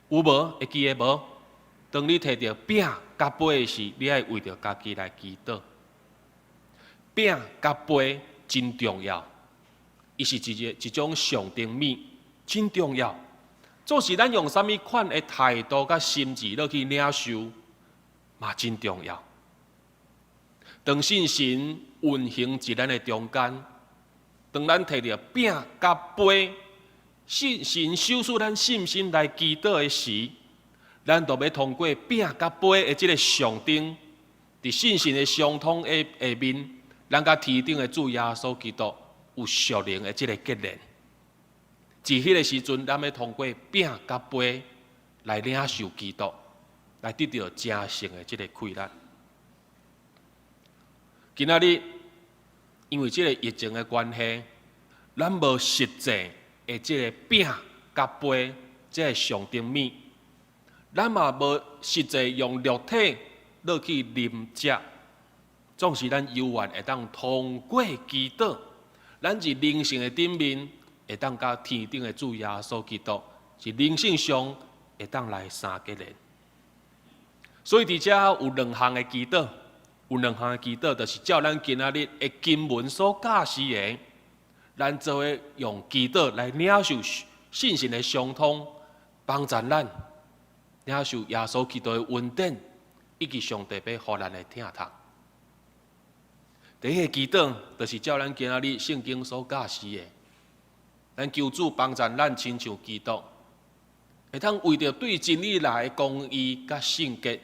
[SPEAKER 2] 有無？會記得無？當你提著餅佮杯的時，你愛為著家己來祈禱。餅佮杯真重要，伊是一個一種象徵物，真重要。總是咱用啥物款的態度佮心志落去領受，嘛真重要。當聖神運行佇咱的中間，當咱提著餅佮杯，信神賞賜咱信心來祈禱的時，咱就欲通過餅佮杯的這个象徵，佇信心的相通的下面，咱佮天頂的主耶穌基督有屬靈的這个結連。佇彼个時陣，咱欲通過餅佮杯來領受基督，來得著成聖的這个氣力。今仔日因為這个疫情的關係，咱無實際的這个餅佮杯這个象徵物，咱嘛無實際用肉體落去啉食。總是咱猶原會當通過祈禱，咱佇靈性的頂面會當佮天頂的主耶穌基督，佇靈性上會當來相結連。所以佇遮有兩項的祈禱，有兩項的祈禱，就是照咱今仔日的經文所教示的，咱做伙用祈禱來領受信心的相通，幫助咱領受耶穌基督的恩典，以及上帝欲予咱的疼痛。第一个祈禱，就是照咱今仔日聖經所教示的，咱求主幫助咱親像基督，會當為著對真理來的公義佮聖潔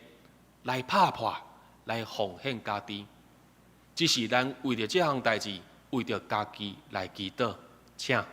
[SPEAKER 2] 來拍破，來奉獻家己。只是咱為著這項代誌，為著家己來祈禱，請。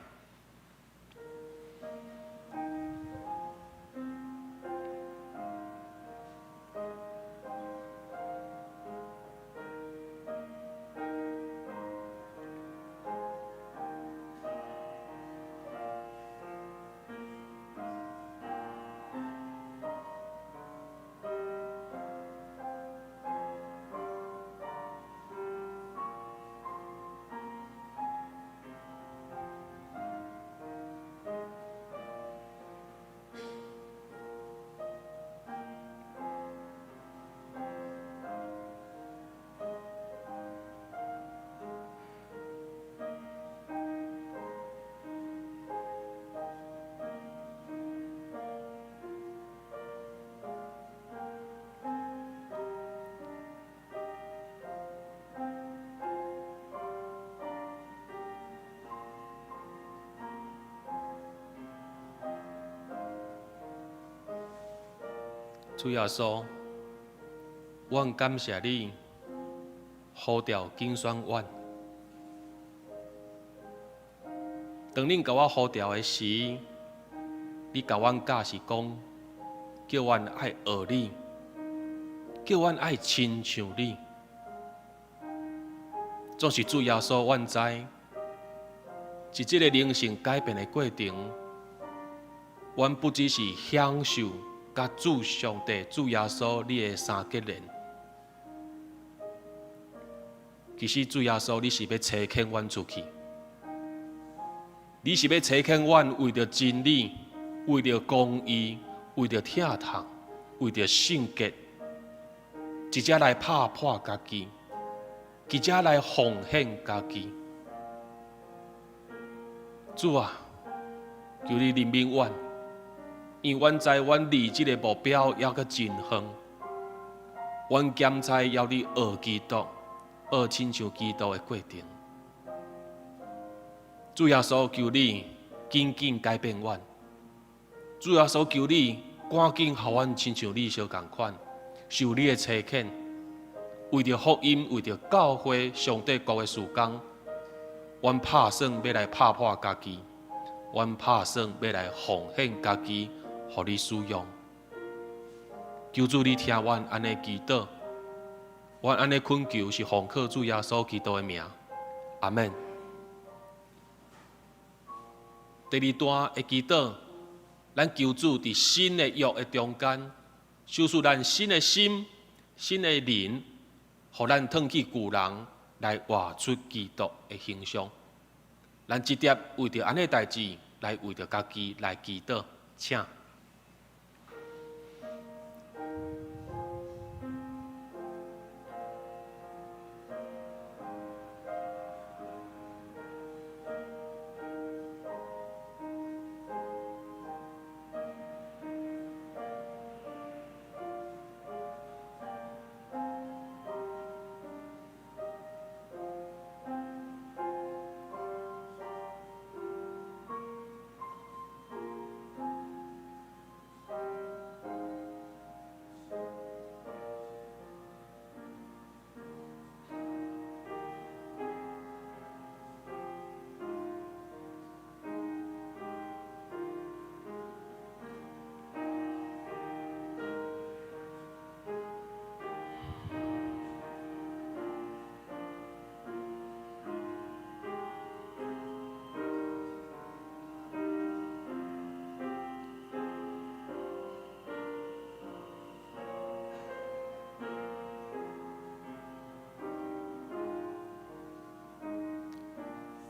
[SPEAKER 2] 主耶穌，阮感謝你呼召揀選阮。當恁共我呼召的時，你共阮教示講，叫阮愛學你，叫阮愛親像你。總是主耶穌，阮知，佇這个靈性改變的過程，阮不只是享受佮主上帝、主耶穌你的三結連，其實主耶穌你是欲差遣阮出去，你是欲差遣阮為著真理、為著公義、為著疼痛、為著聖潔，直接來拍破家己，直接來奉獻家己。主啊，求你憐憫阮。因為阮知阮離這个目標猶閣真遠，阮檢知猶佇學基督、學親像基督的過程。主耶穌，求你緊緊改變阮。主耶穌，求你趕緊予阮親像你相仝款，受你的差遣，為著福音，為著教會上帝國的事工，阮拍算欲來拍破家己，阮拍算欲來奉獻家己。予你使用，求主你聽阮按呢祈禱，阮按呢懇求是奉靠主耶穌基督的名，阿們。第二段的祈禱，咱求主佇新的約的中間，賞賜咱新的心、新的靈，予咱褪去舊人，來活出基督的形象。咱直接為著按呢代誌，來為著家己來祈禱，請。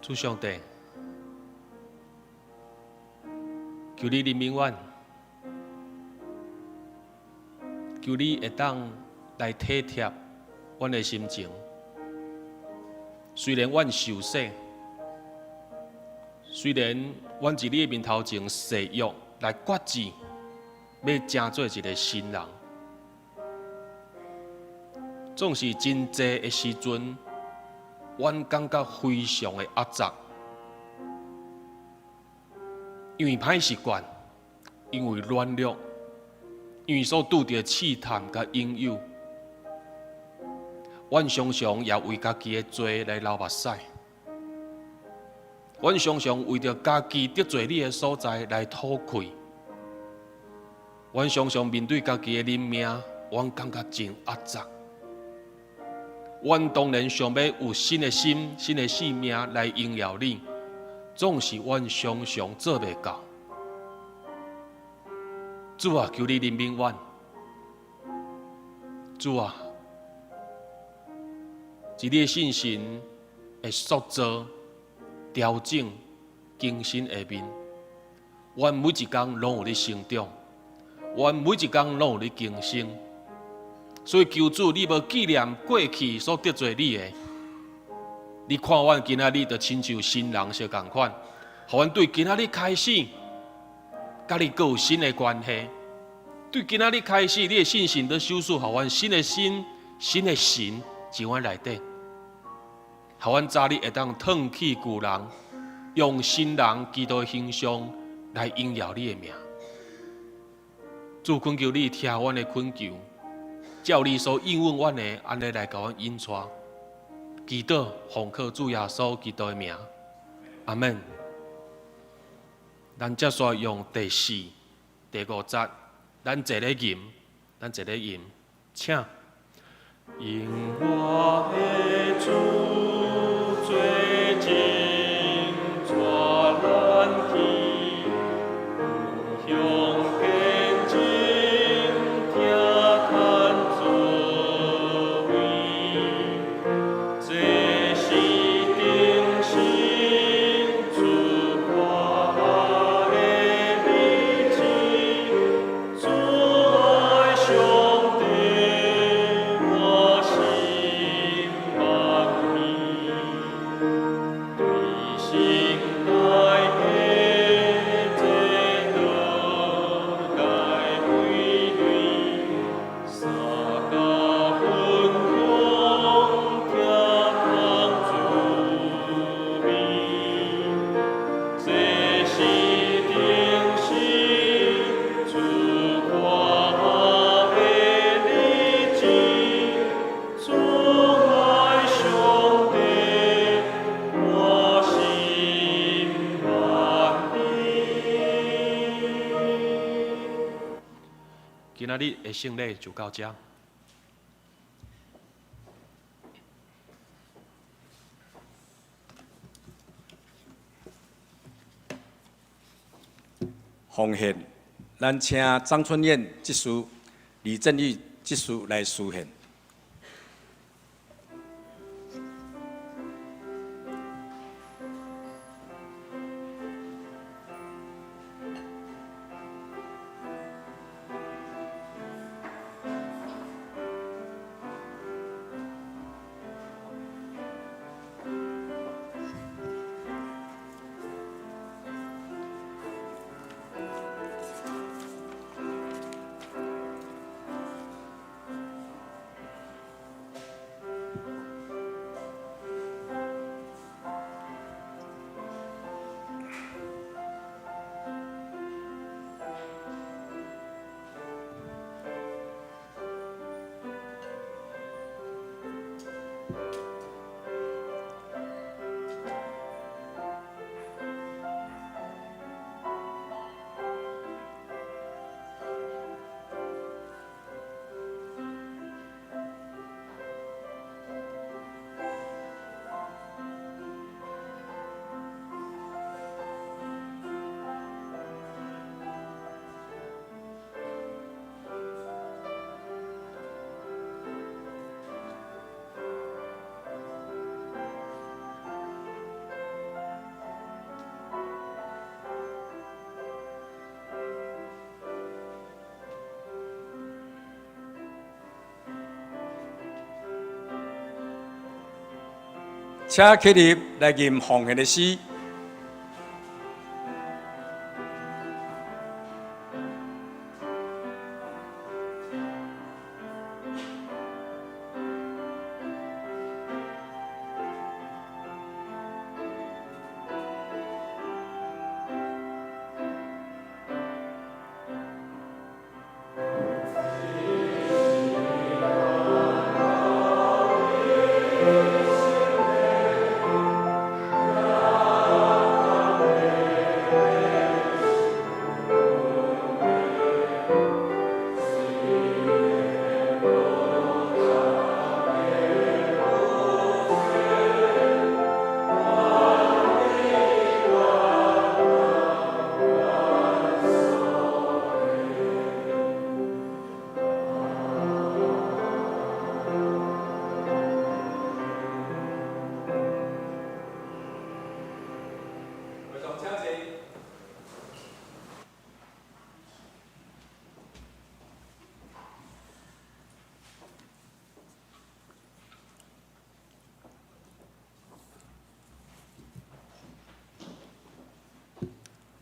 [SPEAKER 2] 主上帝，求你憐憫阮，求你會當來體貼阮的心情。雖然阮受洗，雖然阮佇你的面頭前誓約來決志，欲成做一个新人，總是真濟的時陣，阮感覺非常的壓榨，因為歹習慣，因為軟弱，因為所拄著的試探佮引誘，阮常常也為家己的罪來流目屎。阮常常為著家己得罪你的所在來吐氣。阮常常面對家己的人命，阮感覺真壓榨。阮當然想欲有新的心、新的生命來榮耀你，總是阮常常做袂到。主啊，求你憐憫阮。主啊，佇你的信心的塑造、調整、更新下面，阮每一工攏有咧成長，阮每一工攏有咧更新。所以求主，你無紀念過去所得罪你的。你看阮今仔日就親像新人相仝款，予阮對今仔日開始，佮你閣有新的關係。對今仔日開始，你的信心都修飾，予阮新的心、新的神佇阮內底，予阮早日會當褪去舊人，用新人基督的形象來榮耀你的名。主懇求你聽阮的懇求，照你所應允阮的，按呢來共阮引帶。祈禱奉靠主耶穌基督的名，阿門。咱接續用第四、第五節，咱坐咧吟，咱坐咧吟，請。因我的主做真帶咱去，向前進，聽嘆作為，這是定心出發的日子，主愛上帝，我心望希，對心大家這道來歸類，三加分享聽通滋味，這是定心出發的日子，主愛上帝，我心望希。今仔日的聖禮就到這。
[SPEAKER 1] 奉獻，咱請張春燕執事、李振玉執事來司獻。請起立來吟奉獻的詩。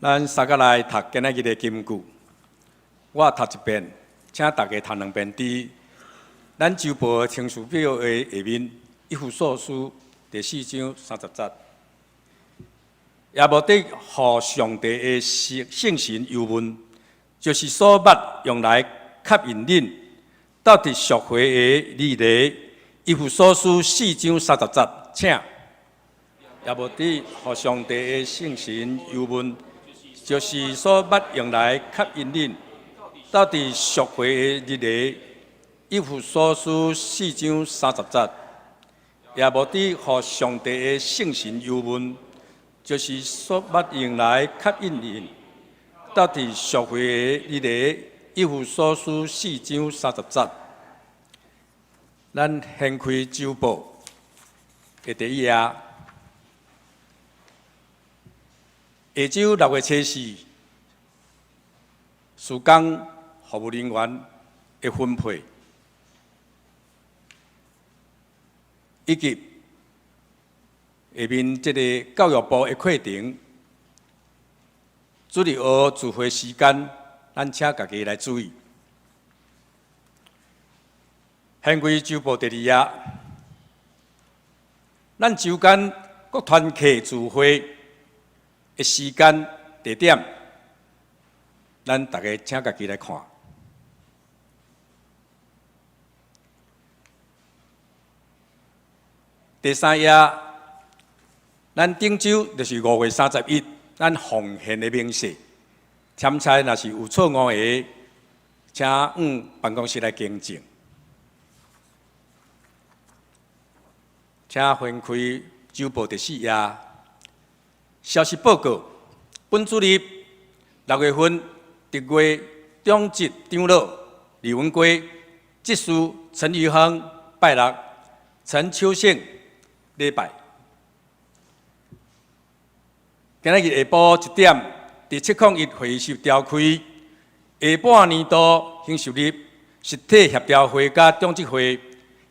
[SPEAKER 1] 咱三個來讀今仔日的金句，我讀一遍，請大家讀兩遍。佇咱週報程序表的下面，以弗所書第四章三十節，也無得予上帝的聖聖神憂悶，就是所捌用來刻印恁，到佇贖回的日禮。以弗所書四章三十節，請。也無得予上帝的聖神憂悶，就是所捌用來刻印恁，到佇贖回的日禮。以弗所書四章三十節，也無得予上帝的聖神憂悶，就是所捌用來刻印恁，到佇贖回的日禮。以弗所書四章三十節，咱掀開週報的第一頁。下週六月初四，事工服務人員的分配，以及下面這个教育部的課程，主日學聚會時間，咱請家己來注意。掀開週報第二頁，咱週間各團契聚會的時間、地點，咱逐家請家己來看。第三頁，咱頂週就是五月三十一，咱奉獻的明細。簽差若是有錯誤的，請往辦公室來更正。請翻開週報第四頁。消息報告：本主日六月份特月長執長老李文圭，執事陳宇亨拜六，陳秋勝禮拜。今仔日下晡一點，佇七空一會議室召開下半年度行事曆實體協調會佮長執會，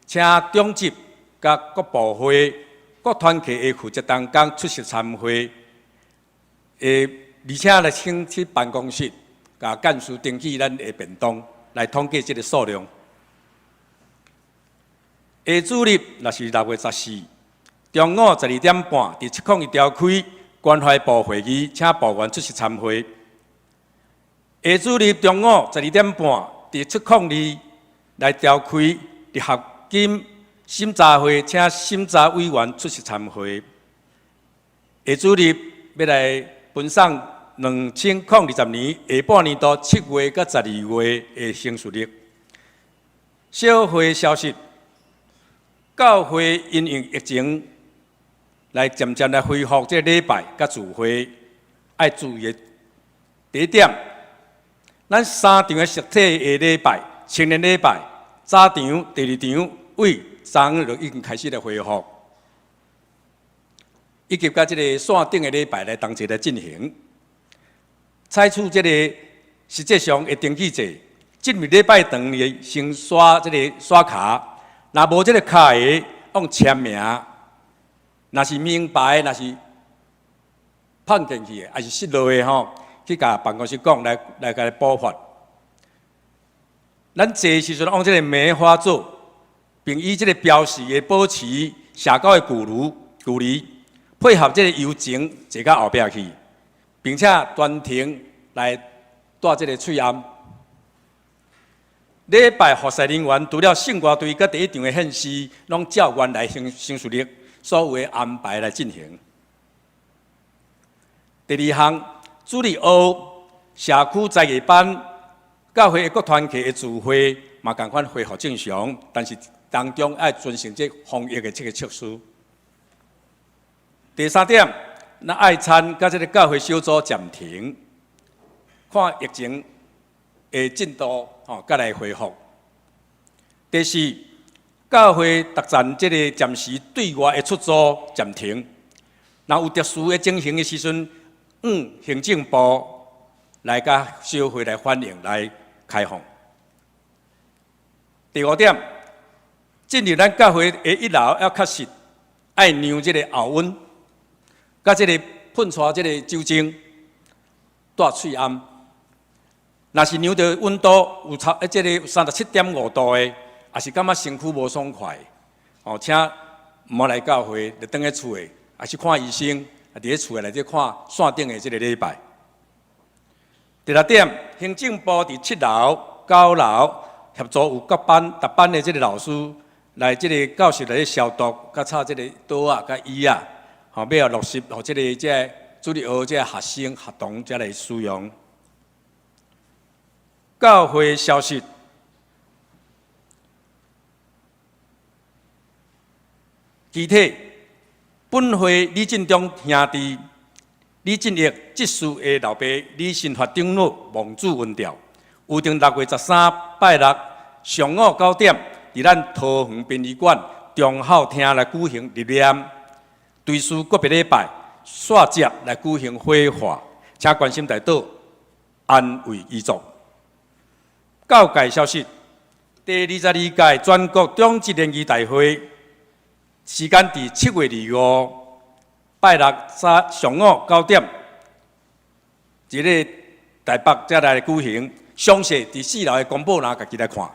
[SPEAKER 1] 請長執佮各部會、各團契的負責同工出席參會，而且來請去辦公室，共幹事登記咱的便當，來統計這个數量。下主日若是六月十四，中午十二點半，佇七空一召開關懷部會議，請部員出席參會。下主日中午十二點半，佇七空二來召開離合金審查會，請審查委員出席參會。下主日欲來分送兩千零二十年下半年度七月佮十二月的行事曆。小會消息，教會因應疫情來漸漸來恢復這禮拜佮聚會，愛注意的第一點，咱三場的實體的禮拜、青年禮拜、早場、第二場，為昨昏就已經開始來恢復，以及佮這个線頂的禮拜來同齊來進行，採取這个實際上的登記制，進入禮拜堂的先刷這个刷卡，若無這个卡的，用簽名。若是明牌，若是碰見去的，抑是失落的吼，去共辦公室講，來來共伊補發。咱坐時陣往這个梅花座，並以這个標示的保持社交的距離，距離配合這个遊程坐到後壁去，並且全程來戴這个喙罨。禮拜服侍人員除了聖歌隊佮第一場的獻詩，攏照原來行行事曆所有的安排來進行。第二項，主日學社區才藝班、教會的各團體的聚會嘛仝款恢復正常，但是當中愛遵守這防疫的這个措施。第三點，咱愛餐佮這个教會小組暫停，看疫情的進度，吼，閣來恢復。第四，教會逐站這个暫時對外的出租暫停，若有特殊的情形的時陣，行政部來佮小會來反映來開放。第五點，進入咱教會的一樓要確實愛量這个喉溫，佮這个噴出這个酒精，戴喙罨。若是量著溫度有超，這个37.5度的，抑是感覺身軀無爽快，哦，請毋好來教會，就轉去厝的，抑是看醫生，佇咧厝的內底看線頂的這个禮拜。第六點，行政部佇七樓、九樓協助有各班、逐班的這个老師來這个教室內消毒，佮擦這个桌仔、佮椅仔，吼，欲落實，予這个這个主日學這个學生學童才來使用。教會消息，具體本會李進忠兄弟、李進益執事的老爸李新發長老望主恩召，預定6月13拜六上午9點，佇咱桃園殯儀館中孝廳來舉行入殮，追思告別禮拜，煞接來舉行火化，請關心代禱，安慰遺族。教界消息：第22屆全國長執聯誼大會，時間佇7月25拜六早上午9點，佇咧台北才來舉行。詳細佇四樓的公布欄，家己來看。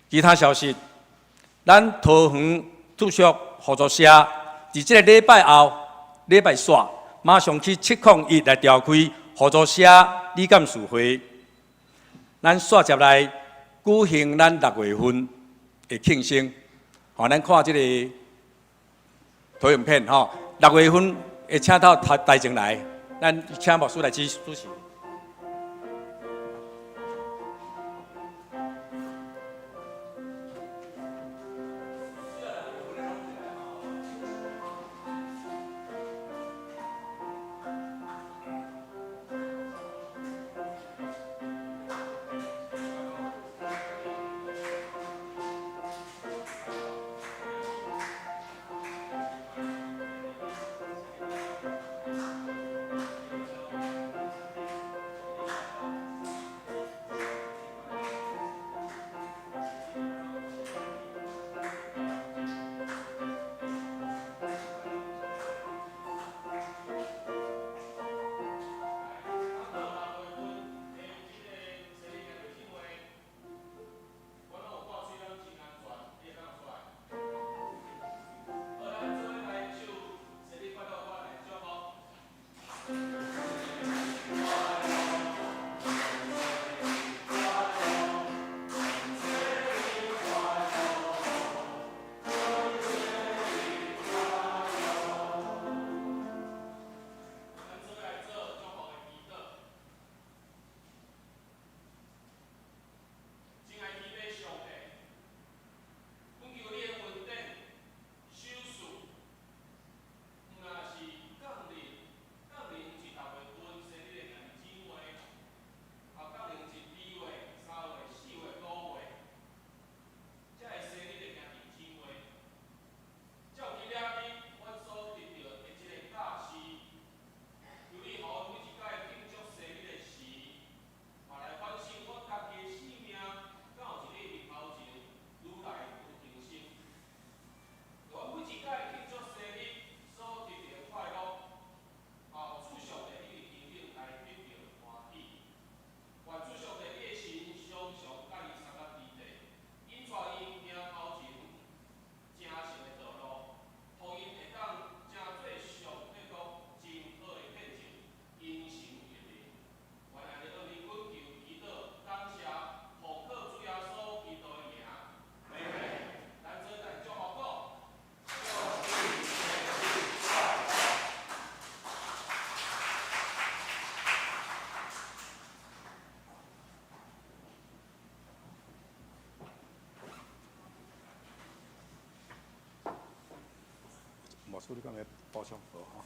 [SPEAKER 1] 其他消息，咱桃園住宿合作社佇這个禮拜後，禮拜四馬上去701來召開合作社理監事會，咱煞接來舉行咱六月份的慶生。吼，咱看這个投影片吼，六月份會請到台台前來，咱請牧師來主主持。牧師，你敢欲補充？無吼。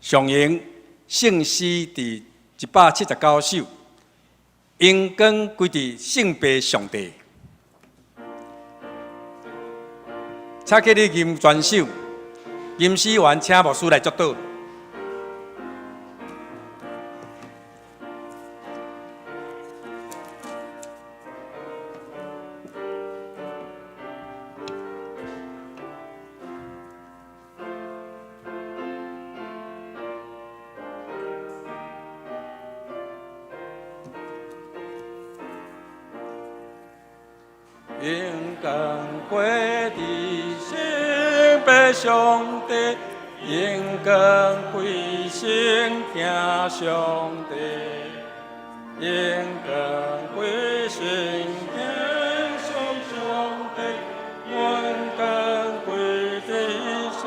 [SPEAKER 1] 上榮聖詩佇179首，榮光歸佇聖父上帝。請起你吟全首，吟詩完請牧師來祝禱。榮光歸佇聖父上帝，榮光歸聖囝上帝，榮光歸聖囝上上帝，榮光歸佇聖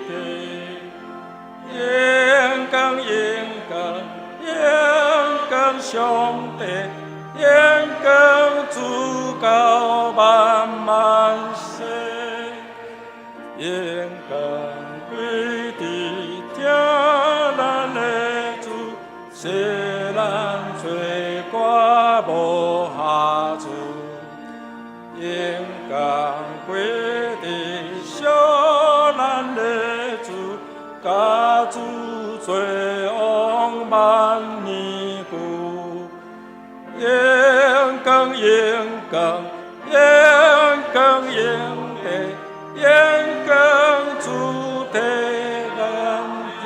[SPEAKER 1] 帝，榮光榮光榮光上帝，榮光主到萬萬世，榮光歸佇疼咱的主，洗咱罪過無瑕疵，榮光歸佇惜咱的主，共主做王萬年久。榮光榮光榮光榮地，榮光主體咱天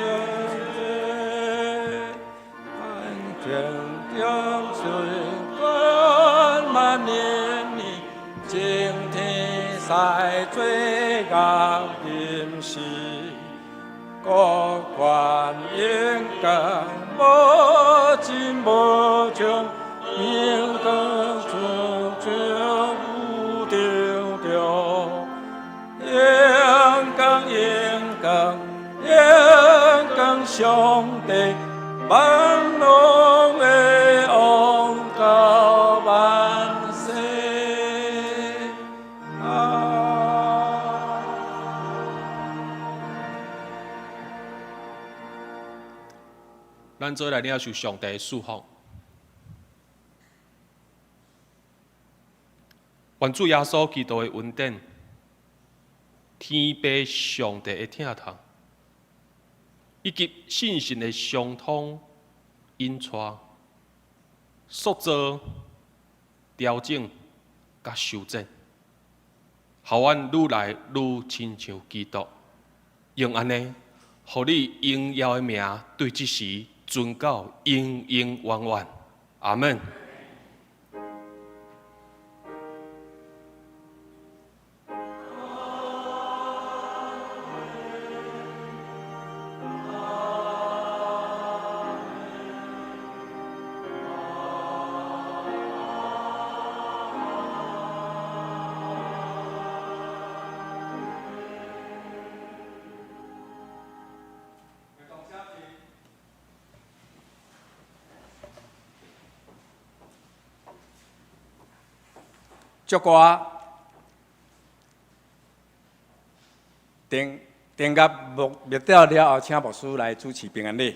[SPEAKER 1] 地，萬天天水萬萬年年，晴天使罪惡吟詩，各款榮光無盡無窮。榮光處處有定著，榮光榮光榮光上帝，萬王的王到萬世。啊！
[SPEAKER 2] 咱做來領受上帝的祝福。願主耶穌基督的恩典，天父上帝的疼痛，以及聖神的相通引帶、塑造、調整、佮修剪，予阮愈來愈親像基督，用按呢，予你榮耀的名對這時尊到永永遠遠。阿門。
[SPEAKER 1] 祝歌燈燈甲滅滅掉了後，請牧師來主持平安禮。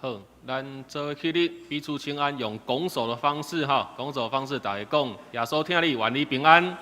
[SPEAKER 2] 好，咱做伙起立，彼此請安，用拱手的方式哈，拱手方式逐家講，耶穌疼你，願你平安。